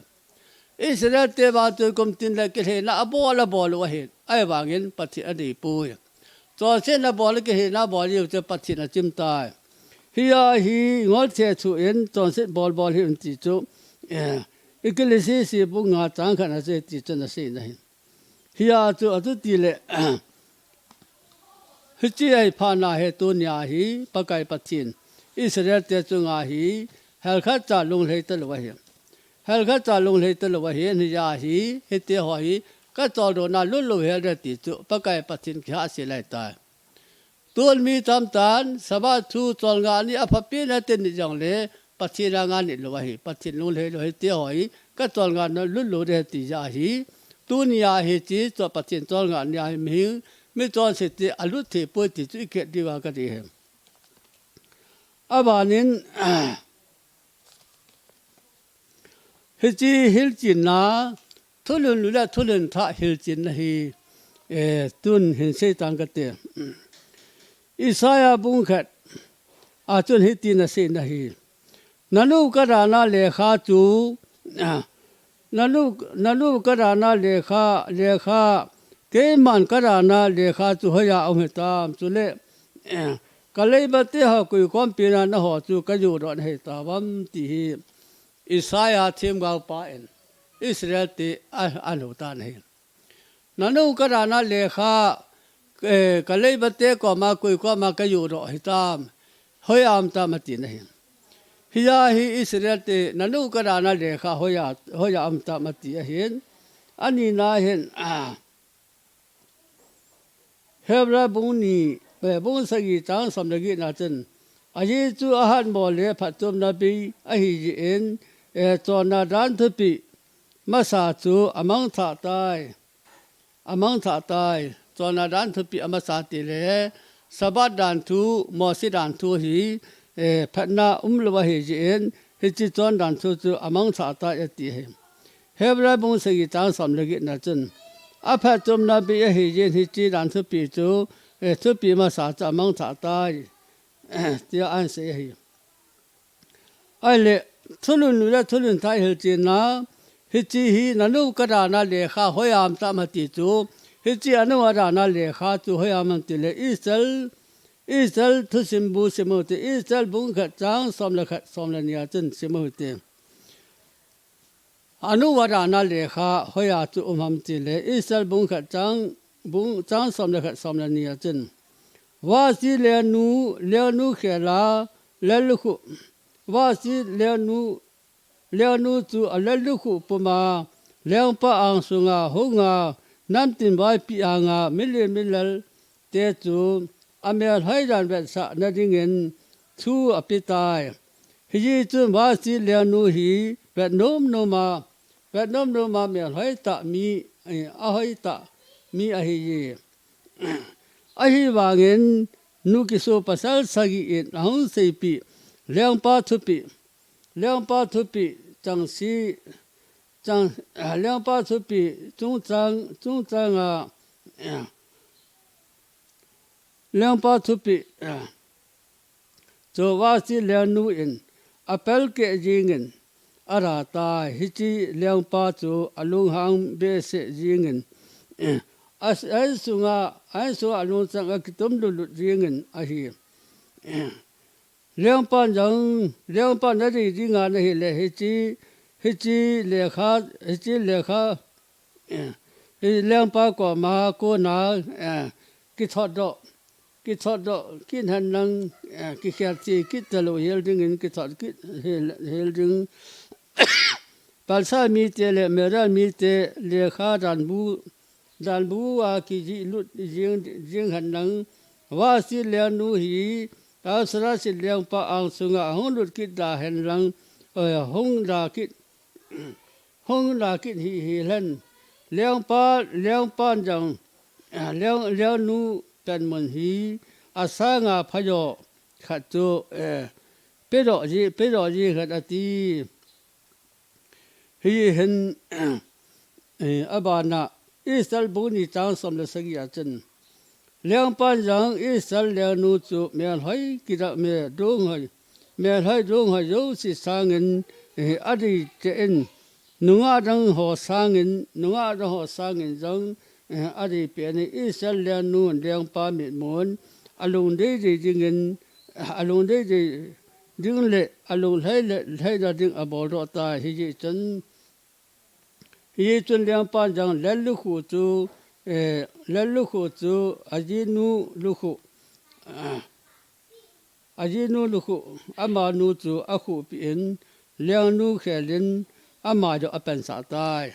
Israel te vang chu kum tin le kilheina abol abol u ahi. Ahivangin Pathen adei poi. Chonsetna bol kilheina bol u chu Pathen achim tai. Hia hi ngolthe thu in chonset bol bol hih un ti chu, eh, Ecclesiastes bung nga chang khat na chu ti chu ana sei na ahi. Hia chu atu ti le, hiche ahi phat na hi tunia hi Pakai Pathen Israel te chunga hi helkhat cha lunglhai talou ahi. Helkhat cha lunglhai talou ahin, hia hi, hiti ho hi, ka choldo na lulou hel ding ti chu Pakai Pathen kihahsel ahitai. Tun mi tamtah in Sabbath thu cholngah ni aphapi na tin ni jongle Pathen anga ni lou ahi. Pathen lunglhai lou ahi, hiti ho hi ka cholngah na lulou ding ti jeh ahi. Tunia hiche chu Pathen cholngah ni ahi, mihem, michonse te alut thei poi ti chu ihet diuva kadei ahi. Abanin, hiche hilchenna, thulhun lui le thulhun thah hilchenna hi, eh, tun hin sei tang kate. Isaiah bung khat a chun hiti ana sei na ahi. Nanu kadana lekha chu, ah, nanu, nanu kadana lekha, lekha, keiman kadana lekha chu hoiya um hitam, chule, eh, ka leiba te ho koi kom pina na ho chu ka judoh na hitavam ti hi Isaiah themgao pa in Israel te a, ana hou tan ahi. Nanu kadana lekha, eh, ka leiba te koma koi koma ka judoh hitam, hoiya um tam ati na ahi. Hia hi Israel te nanu kadana lekha hoiya, hoiya um tam ati ahin. Ani na hin, ah, Hebrai bung ni, eh, bung sagi chang som le get na chun, ajeh chu ahatmo le phatchomna bei ahi jeh in, eh, chonna dan thupeh masa chu amangthah tai. Amangthah tai. Chonna dan thupeh amasa ti le, Sabbath dan thu, Mose dan thu hi, eh, phatna umlou ahi jeh in, hiche chonna dan thu chu amangthah tai ati ahi. Hebrai bung sagi chang som le get na chun, aphatchomna bei ahi jeh in hiche dan thupeh chu, eh, thupeh masa chu amangthah tai, tia ana sei ahi. Ahile, thulhun lui le thulhun thah hilchenna, hiche hi nanu kadana lekha hoiya um tam ati chu, hiche anu adana lekha chu hoiya um ham ti le, Israel, Israel thusim bu sim u hite, Israel bung khat chang som le khat, som le ni a chun sim u hite. Anu adana lekha hoiya chu um ham ti le, Israel bung khat chang, bung chang som le khat, som le ni a chun, Vasti lengnu, lengnu khela, lel lukhuh, Vasti lengnu, lengnu chu alel lukhuh puma, lengpa angsunga hunga, namtin vaipi anga, milen milal te chu amelhoi dan vetsahna dingin thu apetai. Hijeh chun Vasti lengnu hi vet nom noma, vet nom noma melhoi tah mi, eh, ahoi tah mi ahiye. Ahivangin nu kiso pasal sagi in ahung seipeh lengpa thupeh, lengpa thupeh changse, chang, lengpa thupeh chungchang, chungchanga, lengpa thupeh chu Vasti lengnu in apelkeh jingin, ara tai, hiche lengpa chu alunghang behseh jingin, a, a insunga, a insunga alungchang akitum lutlut jingin ahi. Lengpan jong, lengpan nadei dinga nahile, hiche, hiche lekha, hiche lekha, eh, hi lengpa koma kona, eh, kithotdoh, kithotdoh kit henlang, eh, kikhel thei kit talou hel dingin kithot kit hel, hel ding. Palsai mite le Media mite lekha danbu, danbu a kijih lut jing, jing henlang, Vasti lengnu hi Ahasuerus lengpa angsunga ahung lut kit da henlang, eh, hung da kit, hung la kit hi hi len. Lengpa, lengpan jang, leng, lengnu pen mun hi, asanga phajo khat chu, eh, pedo ji, pedo ji khat ati. Hi hin, eh, abana, Esther bung ni chang som le sagi a chun. Lengpan jang Esther lengnu chu melhoi kida me dung hoi, melhoi dung hoi jouse sangin, eh, adei te in, nungah dang ho sangin, nungah dang ho sangin jang, eh, adei pen in Esther lengnu lengpa mitmun, alung deidei dingin, alung deidei ding le, alung lhai le, lhai da ding abol doh tai, hijeh chun, hijeh chun lengpan jang lel lukhu chu, eh, lel lukhu chu, ajinu lukhu, ah, ajinu lukhu, amanu chu akhuhpi in, lengnu khelin, ama jo apensah tai.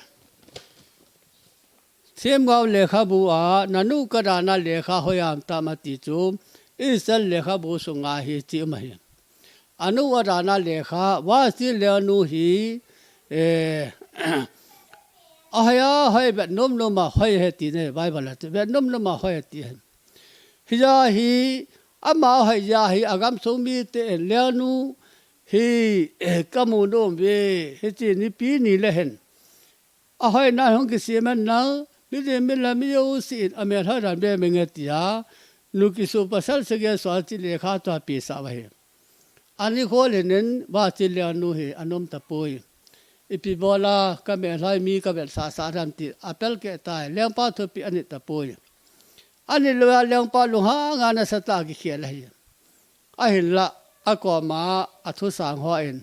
Themgao lekhabu a, nanu kadana lekha hoiya um tam ati chu, Esther lekhabu sunga hiche um ahi. Anu adana lekha, Vashti lengnu hi, eh, ahoiya hoi vet nom nom a hoi ahi ti ahi, Bible a chu, vet nom nom a hoi ahi ti ahi. Hijeh a hi, ama hoi jeh a hi, agamsung miten lengnu hi, eh, kamu nom uve, hiche nipi ni le hin. Ahoina hung kisem in lang, milim mila mi jousen amelhoi dan be menge tia, nu kisuh pasal sagi suh a hiche lekha chu apesah uva ahi. Anikho lhon in Vashti lengnu hi anom tapoi. Ipi bola kamelhoi mi kavetsah sah dam ti apelkeh tai, lengpa thupeh anit tapoi. Anit lou a lengpa lunghang a nasatah a kikhel ahi. Ahinlah, akoma athusang hon,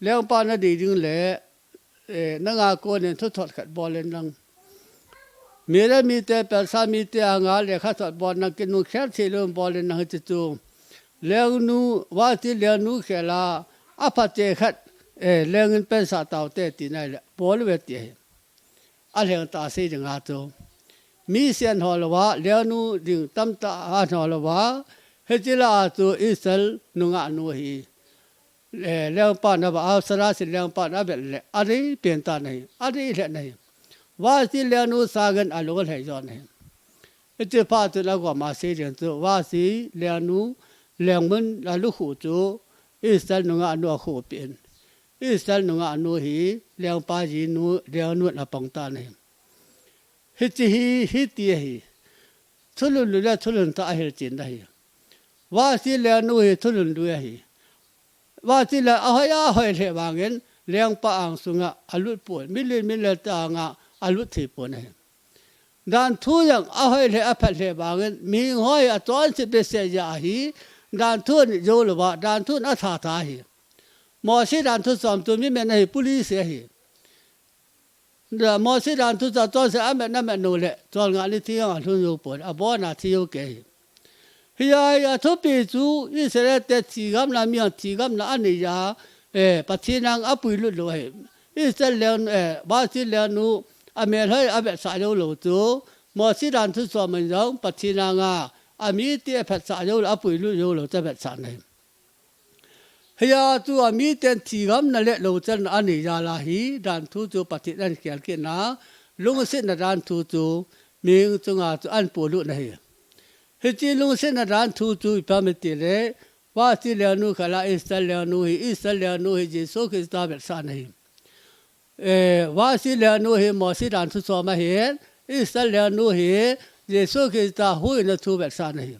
lengpa nadei ding le, eh, nanga konin thuthot khat bol in lang. Mi le mite, pelsa mite anga lekhathot bol in lang, kinung khel thei lou bol in lang hiche chu. Lengnu, Vashti lengnu khel a, aphaten khat, eh, lengin pensah taute tina ahile, bol uve ti ahi. Alheng tah a sei ding a chu. Mi sen ho louva, lengnu ding tamtah a ho louva, hiche lah a chu Esther nungah nu hi. Le, lengpan ava, Ahasuerus in lengpan avet le, adei pen tan ahi, adei lheh in ahi. Vashti lengnu sangin alung alhai jo in ahi. Hiche phat chun agoma sei ding chu, Vashti lengnu, lengmun alukhu chu, Esther nungah nu akhuhpi in. Esther nungah nu hi, lengpa jinu, lengnu in apang tan ahi. Hiche hi, hiti ahi. Thulhun lui le thulhun thah ahilchen ahi. Vashti lengnu hi thulhun lui ahi. Vashti leng ahoi ahoi lheh vangin lengpa angsunga alut pon, milim mile te anga alut thei pon ahi. Danthu jong ahoi lheh aphat lheh vangin mihing ho hi achonset behseh jeh ahi, danthu anit jou louva, danthu in atha tha ahi. Mose danthu chom chu mi met ahi, police ahi. Mose danthu chu achonset amet, amet nom le, cholngah ni thi jong alhun jou pon, abona thi jou kei ahi. Hijeh a hi athupi chu Israel te thigamna, mi jong thigamna anei a, eh, Pathen ang apuilut lou ahi. Israel leng, eh, Vashti lengnu amelhoi avetsah jou lou chu, Mose danthu chom in jong Pathen anga amite aphatsah jou lou, apuilut jou lou chu avetsah in ahi. Hijeh a chu amiten thigamna le louchelna anei jal a hi, danthu chu Pathen in ahin khel kit in, lungsetna danthu chu mihing chunga chu ahin polut in ahi. Hiche lungsetna danthu chu ipi ham itile, Vashti lengnu khat a Esther lengnu hi, Esther lengnu hi Jesu Christa vetsahna ahi. Eh, Vashti lengnu hi Mose danthu chom ahin, Esther lengnu hi Jesu Christa huhhingna thu vetsahna ahi.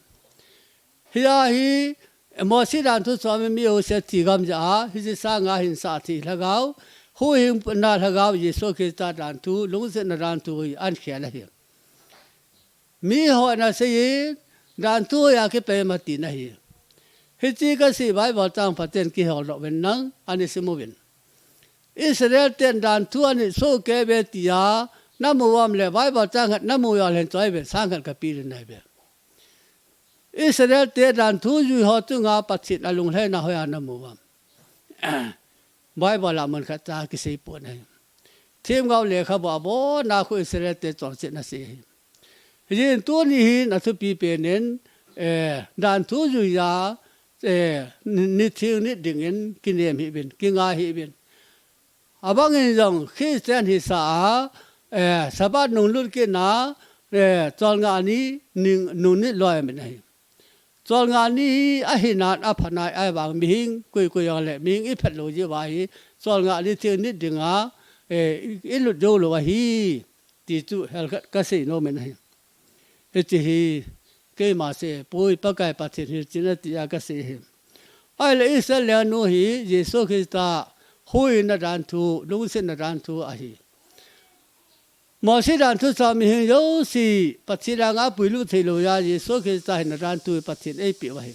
Hijeh a hi, Mose danthu chom in mi jouse thigam jeh a, hiche sanga hinsah thei lhagao, huhhingna lhagao Jesu Christa danthu, lungsetna danthu hi ahin khel ahi. Miho in asei in, danthu hi akipei em atin ahi. Hiche kasei Bible chang phaten kihol doh uvin lang, ana sim uvin. Israel ten danthu anit soh kei uve tia, namu uvam le Bible chang khat namu uva leh hin choi uvin, sang khat kapeh ding ahi uve. Israel te danthu jui ho chunga Pathen alunglhaina hoiya namu uvam. Bible a mun khat cha kisei pon ahi. Themgao lekhabu a abona khu Israel te chonsetna asei ahi. Hijeh in tuni hin athupi pen in, eh, danthu juiya, eh, ni, nitheng nit dingin kinem hih uvin, kingai hih uvin. Abangin jong Christian hisa a, eh, Sabbath nunglut kit na, eh, cholngah ni, ning, nungnit loi min ahi. Cholngah ni hi ahinan aphanai ahivang mihing, koi koi jong le mihing iphet lou jeh uva hi, cholngah ni thingnit dinga, eh, i, ilut jou lou ahi, ti chu helkhat kasei nom in ahi. Hiche hi keima seipoi, Pakai Pathen hilchenna tia kasei ahi. Ahile Israel lengnu hi Jesu Christa huhhingna danthu, lungsetna danthu ahi. Mosi danthu sanga mihing jouse Pathen anga apuilut thei lou a, Jesu Christa hinna danthu Pathen eipeh u ahi.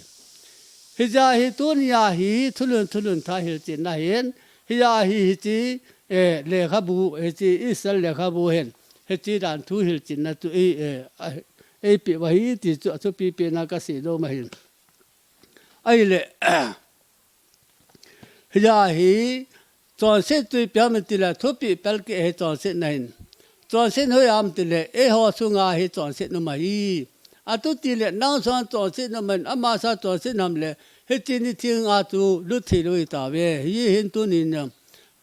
Hijeh a hi tunia hi thulhun, thulhun thah hilchenna hin, hijeh a hi hiche, eh, lekhabu, hiche Israel lekhabu hin, hiche danthu hilchenna chu ei, eh, a, eipeh u ahi ti chu athupi pen a kasei nom ahi. Ahile, hijeh a hi, chonset chu ipi ham itile, thupeh pelkeh ahi chonsetna hin. Chonset hoiya ham itile, eiho sunga hi chonset um ahi. Atu tile, nang sunga chonset um ahin, ama sunga chonset um le, hiche ni thinga chu lut thei lou hitauve. Hiche hin tunin,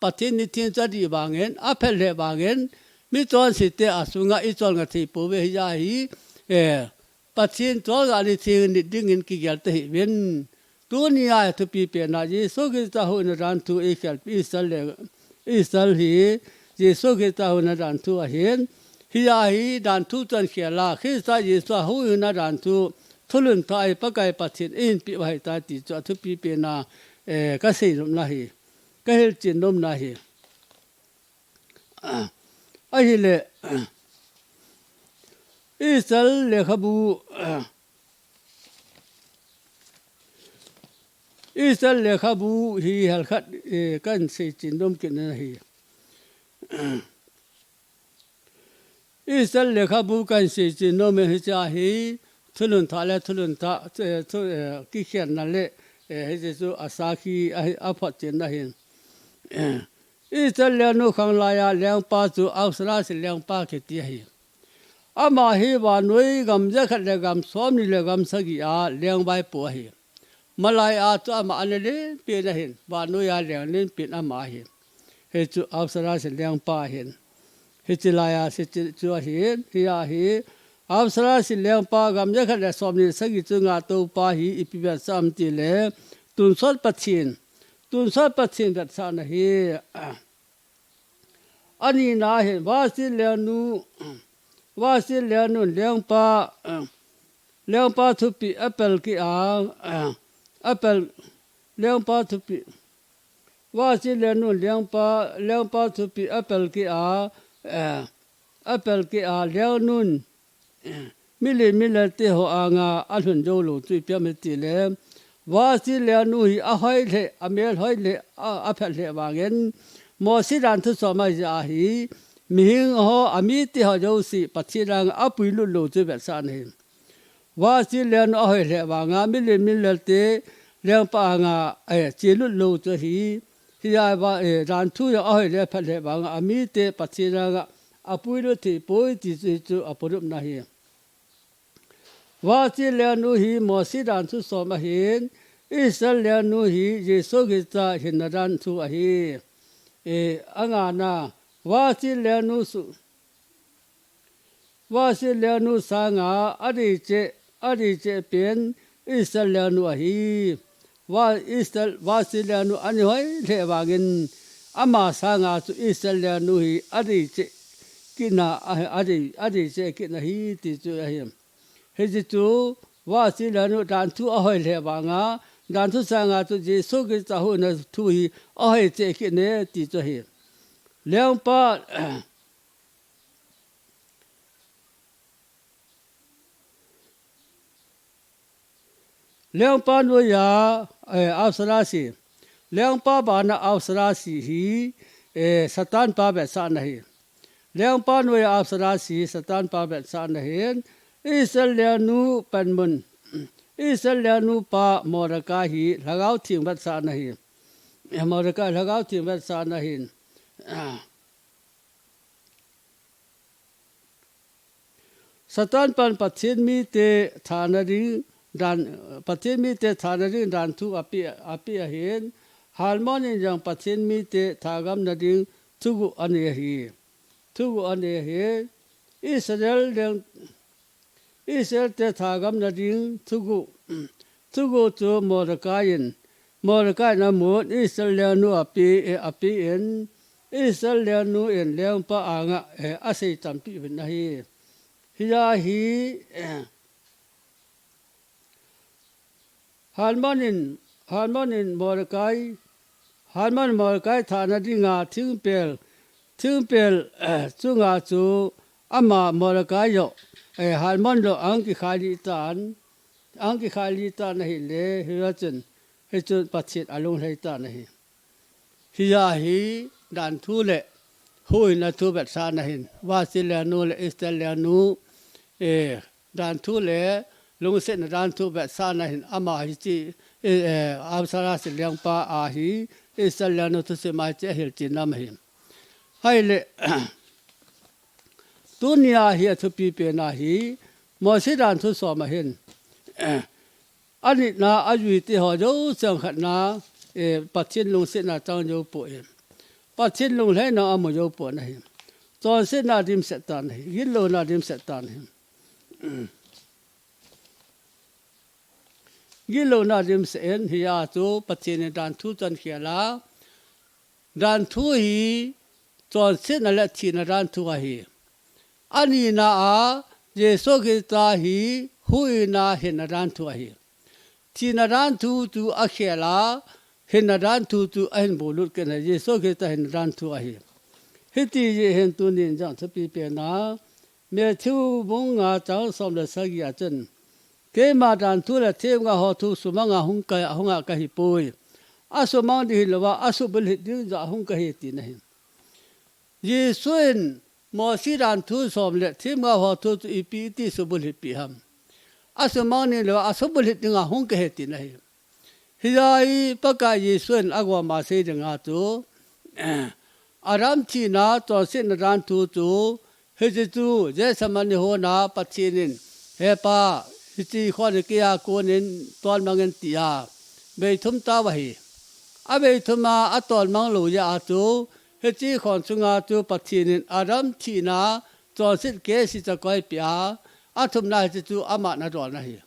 Pathen ni theng chu adih vangin, aphet lheh vangin, mi chonsete asunga icholngah thei pouve. Hijeh a hi, eh, Pathen cholngah ni thingnit dingin kigel tahih uvin. Tunia thupi pen a Jesu Christa huhhingna danthu eikhel, Israel le, Israel hi Jesu Christa huhhingna danthu ahin. Hijeh a hi danthu chu ahin khel a, Christa Jesu huhhingna danthu, thulhun thah hi Pakai Pathen eihin peh u ahitai ti chu athupi pen a, eh, kasei nomna ahi. Kahilchen nomna ahi. Ahile, Israel lekhabu, Israel lekhabu hi helkhat, eh, kahin seichen nom kit na ahi. Israel lekhabu kahin seichen nom e, hiche a hi thulhun thah le thulhun thah, eh, thu, eh, kikhenna le, eh, hiche chu asakhi ahi, aphotchenna ahin. Israel lengnu khanglai a lengpa chu Ahasuerus lengpa kiti ahi. Ama hi vannoi gam jakhat le gam somni le gam sagi a lengvaipo ahi. Malai a chu ama ana lenpen ahin, vannoi a leng lenpen ama ahi. Hichu Ahasuerus lengpa ahin. Hiche lai a hiche chu ahin, hijeh a hi Ahasuerus lengpa gam jakhat le somni le sagi chu ngah toupa hi ipi vetsah ham itile, tonsot Pathen, tonsot Pathen vetsahna ahi. Anina hin Vashti lengnu, Vashti lengnu lengpa, lengpa thupeh apelkeh a, apel, lengpa thupeh, Vashti lengnu lengpa, lengpa thupeh apelkeh a, apelkeh a lengnun, milen milalte ho anga alhun jou lou chu ipi ham itile, Vashti lengnu hi ahoi lheh, amel hoi lheh, a, aphet lheh vangin, Mosi danthu som ahijeh a hi, mihing ho, amite ho jouse Pathen anga apuilut lou chu vetsahna ahi. Vashti lengnu ahoi lheh vanga, milen milalte lengpa anga, eh, chelut lou chu ahi. Hijeh a va, eh, danthu jong ahoi le aphet lheh vanga, amite Pathen anga apuilut thei poi ti chu, chu aporupna ahi. Vashti lengnu hi Mosi danthu som ahin, Israel lengnu hi Jesu Christa hinna danthu ahi. Eh, angana, Vashti lengnu su, Vashti lengnu sanga adei cheh, adei cheh pen Israel lengnu ahi. Va, Israel, Vashti lengnu ana hoi lheh vangin ama sanga chu Israel lengnu hi adei cheh kitna, a, adei, adei cheh kitna ahi ti chu ahi. Hiche chu Vashti lengnu danthu ahoi lheh vanga, danthu sanga chu Jesu Christa huhhingna thu hi ahoi cheh kitna ti chu ahi. Lengpa, Lengpa noiya, eh, Ahasuerus. Lengpa bana Ahasuerus hi, eh, Satan pa vetsahna ahi. Lengpa noiya Ahasuerus hi Satan pa vetsahna ahin. Israel lengnu panmun, Israel lengnu pa Mordecai hi Lhagao Theng vetsahna ahi. Eh, Mordecai Lhagao Theng vetsahna ahin. Satan pan Pathen mite thana ding dan, Pathen mite thana ding danthu apeh, apeh ahin, Haman in jong Pathen mite thagamna ding thuguh anei ahi. Thuguh anei ahi. Israel leng, Israel te thagam nading thuguh, thuguh chu Mordecai in, Mordecai in amun Israel lengnu ape, eh, apen, Israel lengnu in lengpa anga, eh, asei tampi uvin ahi. Hia hi, eh, Haman in, Haman in Mordecai, Haman Mordecai thana dinga thingpel, thingpel, eh, chunga chu ama Mordecai jong, eh, Haman jong ahung kikhai lih tan, ahung kikhai lih tan ahile, hia chun, hichun Pathen alunglhai tan ahi. Hia hi danthu le huhhingna thu vetsahna hin, Vashti lengnu le Esther lengnu, eh, danthu le lungsetna danthu vetsahna hin ama hiche, eh, eh, Ahasuerus lengpa a hi Esther lengnu thusim a hiche ahilchen na ahi. Ahile, tunia hi athupi pen ahi, Mosi danthu som a hin, eh, anina ajui te ho jouse khatna, eh, Pathen lungsetna chang jou poi. Pathen lunglhaina amu jou pon ahi. Chonsetna dimset tan ahi. Gitlouna dimset tan ahi. Gitlouna dimset in hia chu Pathen in danthu chu ahin khel a. Danthu hi chonsetna le thina danthu ahi. Anina a Jesu Christa hi huhhingna hinna danthu ahi. Thina danthu chu akhel a, hinna danthu chu ahin bol lut kit ahi. Jesu Christa hinna danthu ahi. Hiti jeh hin tunin jong thupi pen a, Matthew bung nga chang som le sagi a chun, keima danthu le themgao ho thu sumanga hung ka, hunga kahi poi. Asumang ding hilouva, asubulhit ding joh a hung kahi tina ahi. Jesu in Mosi danthu som le themgao ho thu chu ipi iti subulhit peh ham. Asumang ding hilouva, asubulhit dinga hung kahi tina ahi. Hia hi Pakai Jesu in agoma asei dinga chu, eh, Adam thina chonsetna danthu chu, hiche chu Gethsemane hon a Pathen in, He Pa, hiche khon hi keia konin tonmang in tia, vei thum tauva ahi. Avei thum a, atonmang lou jeh a chu, hiche khon chunga chu Pathen in Adam thina chonset kehse chu akoipeh a, athumna hiche chu aman adon ahi.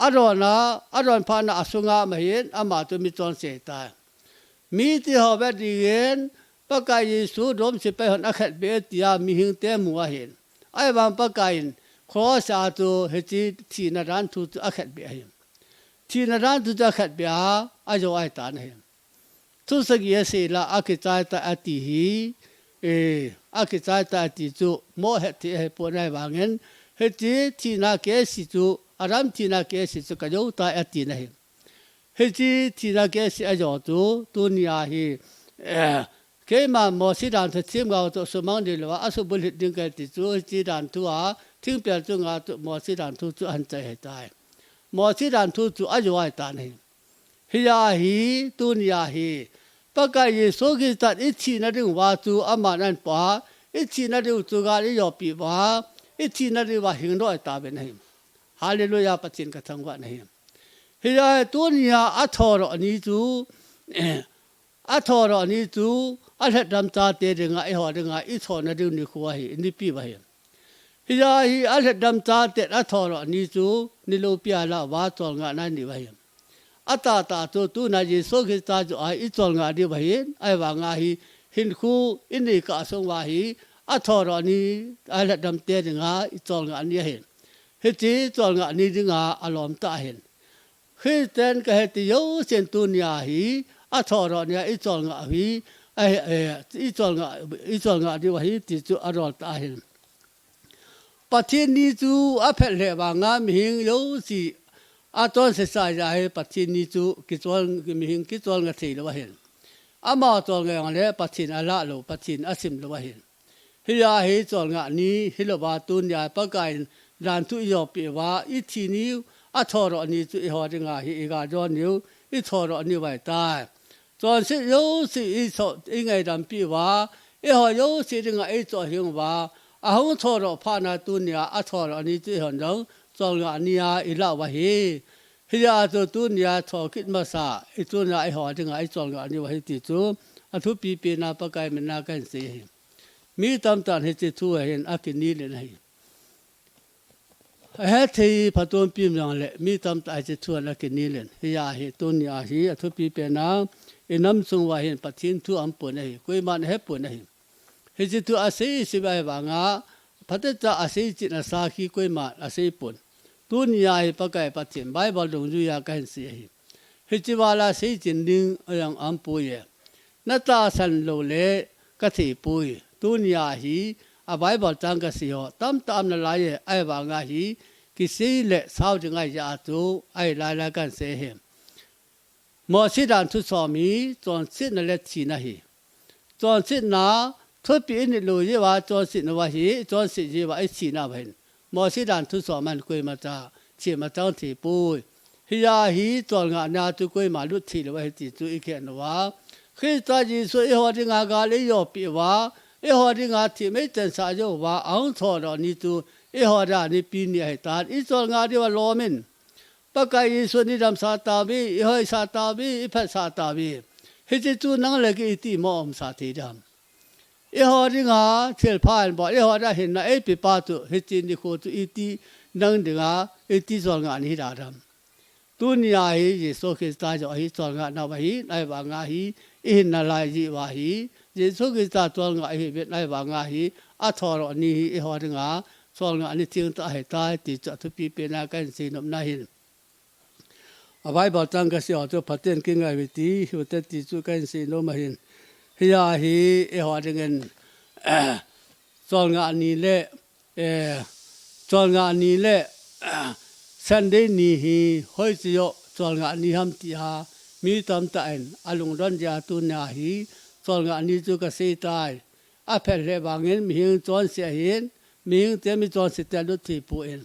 Adon a, adon phat na asunga um ahin, ama chu michonse ahitai. Mite ho vet dingin, Pakai Jesu Rom sepai hon akhetbeh e tia mihing te mu ahin. Ahivang Pakai in cross a chu hiche thina danthu chu akhetbeh ahi. Thina danthu chu akhetbeh a, ajou ahitan ahi. Thu sagi asei la, akichai tai ati hi, eh, akichai tai ati chu, mo het thei ahipon ahivangin, hiche thina kehse chu, Adam thina kehse chu kajou tai atina ahi. Hiche thina kehse ajou chu, tunia hi, eh, keima Mosi danthu themgao chu sumang ding louva, asubulhit ding kahi ti chu, hiche danthu a, thingpel chunga chu Mosi danthu chu ahin chai ahitai. Mosi danthu chu ajou ahitan ahi. Hia hi, tunia hi, Pakai Jesu Christa in ithina diuva chu aman ahin pua, ithina diu chu gal ijopeh uva, ithina diuva hing doh tauvin ahi. Hallelujah, Pathen kathangvah nahi. Hia hi, tunia athoudoh ni chu, athoudoh ni chu, alhadam chate dinga, eiho dinga, ithona diu nikho ahi, nipi uva ahi. Hia hi alhadam chate athoudoh ni chu, niloupi a lah uva cholngahna ni uva ahi. Atahtah chu tuna Jesu Christa joh a icholngah diu ahin, ahivanga hi hinkho inei kah sung uva hi, athoudoh ni, alhadam te dinga icholngah ni ahin. Hiche cholngah ni dinga alom tah ahin. Christian kahi ti jousen tunia hi, athoudoh nia icholngah hi, ahi, eh, icholngah, icholngah diu ahi ti chu adol tah ahin. Pathen ni chu aphet lheh vanga mihing jouse achonse sa jeh a hi Pathen ni chu kichol, mihing kicholngah thei lou ahin. Ama cholngah jongle Pathen alah lou, Pathen asim lou ahin. Hia hi cholngah ni hilouva tunia Pakai in danthu ijopeh uva, ithi ni, athoudoh ni chu eiho dinga hi iga jon niu, ithoudoh ni uva ahitai. Chonset jouse iso, ingaidam peh uva, eiho jouse dinga ichohhing uva, ahung thoudoh phat na tunia athoudoh ni chu eihon jong cholngah nia ilah uva ahi. Hia chu tunia thou kit masa, itunia eiho dinga icholngah ni uva ahi ti chu athupi pena Pakai mina kahin sei ahi. Mi tamtah in hiche thu a hin akinel in ahi. Ahethei phatom pim jongle mi tamtah hiche thu a akinel in. Hijeh hin tunia hi athupi pena inam sung uva hin Pathen thu aumpon ahi. Koiman ahepon ahi. Hiche thu asei seiva ahivanga phatecha asei chin asakhi koiman aseipon. Tunia hi Pakai Pathen Bible dungjuiya kahin sei ahi. Hiche vala sei chin ding ajong aumpoi. Natahsan loule kathei poi. Tunia hi a Bible chang kasei ho tamtah aum nalai e, ahivanga hi kisei le sao ding ahi jeh a chu ahi lailai kahin sei ahi. Mosi dan thu som hi chonsetna le thina ahi. Chonsetna thupi init lou jeh uva chonset nauva hi, chonset jeh uva ithi nauva hin Mosi dan thu som a hin koimacha themachang thei poi. Hijeh hin cholngahna chu koima lut thei lou ahi ti chu ikihet nauva, Christa Jesu eiho dinga gal eijopeh uva, eiho dinga themna eichensah jou uva ahung thoudoh ni chu eiho dinga nipi ni ahitan, icholngah diuva lom in. Pakai Jesun idamsah tauve, ihoisah tauve, iphatsah tauve. Hiche chu nang le kei iti mo umsah thei ding ham? Eiho dinga thilpha eibol, eiho dinga hinna eipepa chu hiche nikho chu iti nang dinga iti cholngah ni hiding ham? Tunia hi Jesu Christa joh hi cholngah nauva ahi, ahivanga hi ihin nalai jeh uva hi Jesu Christa cholngah ihiuvin, ahivanga hi athoudoh ni hi eiho dinga cholngah ni thengtah ahitai ti chu athupi pena kahin seinomna ahin. A Bible chang kasei ho chu phaten kingai uvin ti, hiute ti chu kahin seinom ahin. Hijeh hin eiho dingin cholngah ni le, eh, cholngah ni le Sunday ni hi hoiche joh cholngah ni ham tia mi tamtah in alungdon jeh a tunia hi cholngah ni chu kaseitai. Aphet lheh vangin mihing chonse ahin, mihingte michonse te lut thei poi.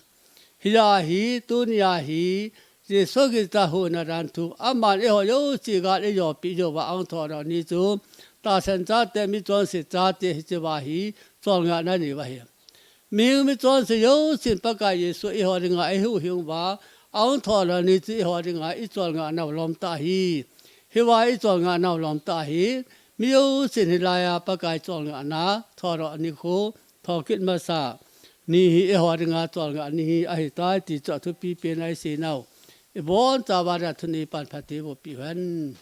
Hijeh hin tunia hi Jesu Christa huhhingna dan thu, aman eiho jouse gal eijopeh jou uva ahung thoudoh ni chu tahsan chate, michonse chate hichea hi cholngahna aniu ahi. Mihing michonse jousen Pakai Jesu eiho dinga eihuhhing uva ahung thoudoh ni chu eiho dinga icholngah nau lom tah ahi. Hiuva icholngah nau lom tah ahi. Mi jousen hilaiya Pakai cholngahna thoudoh nikho, thoukit masa ni hi eiho dinga cholngah ni hi ahitai ti chu athupi pena isei nau. Ibonchauva dinga thuneipan phatthei eiboh peh uhen.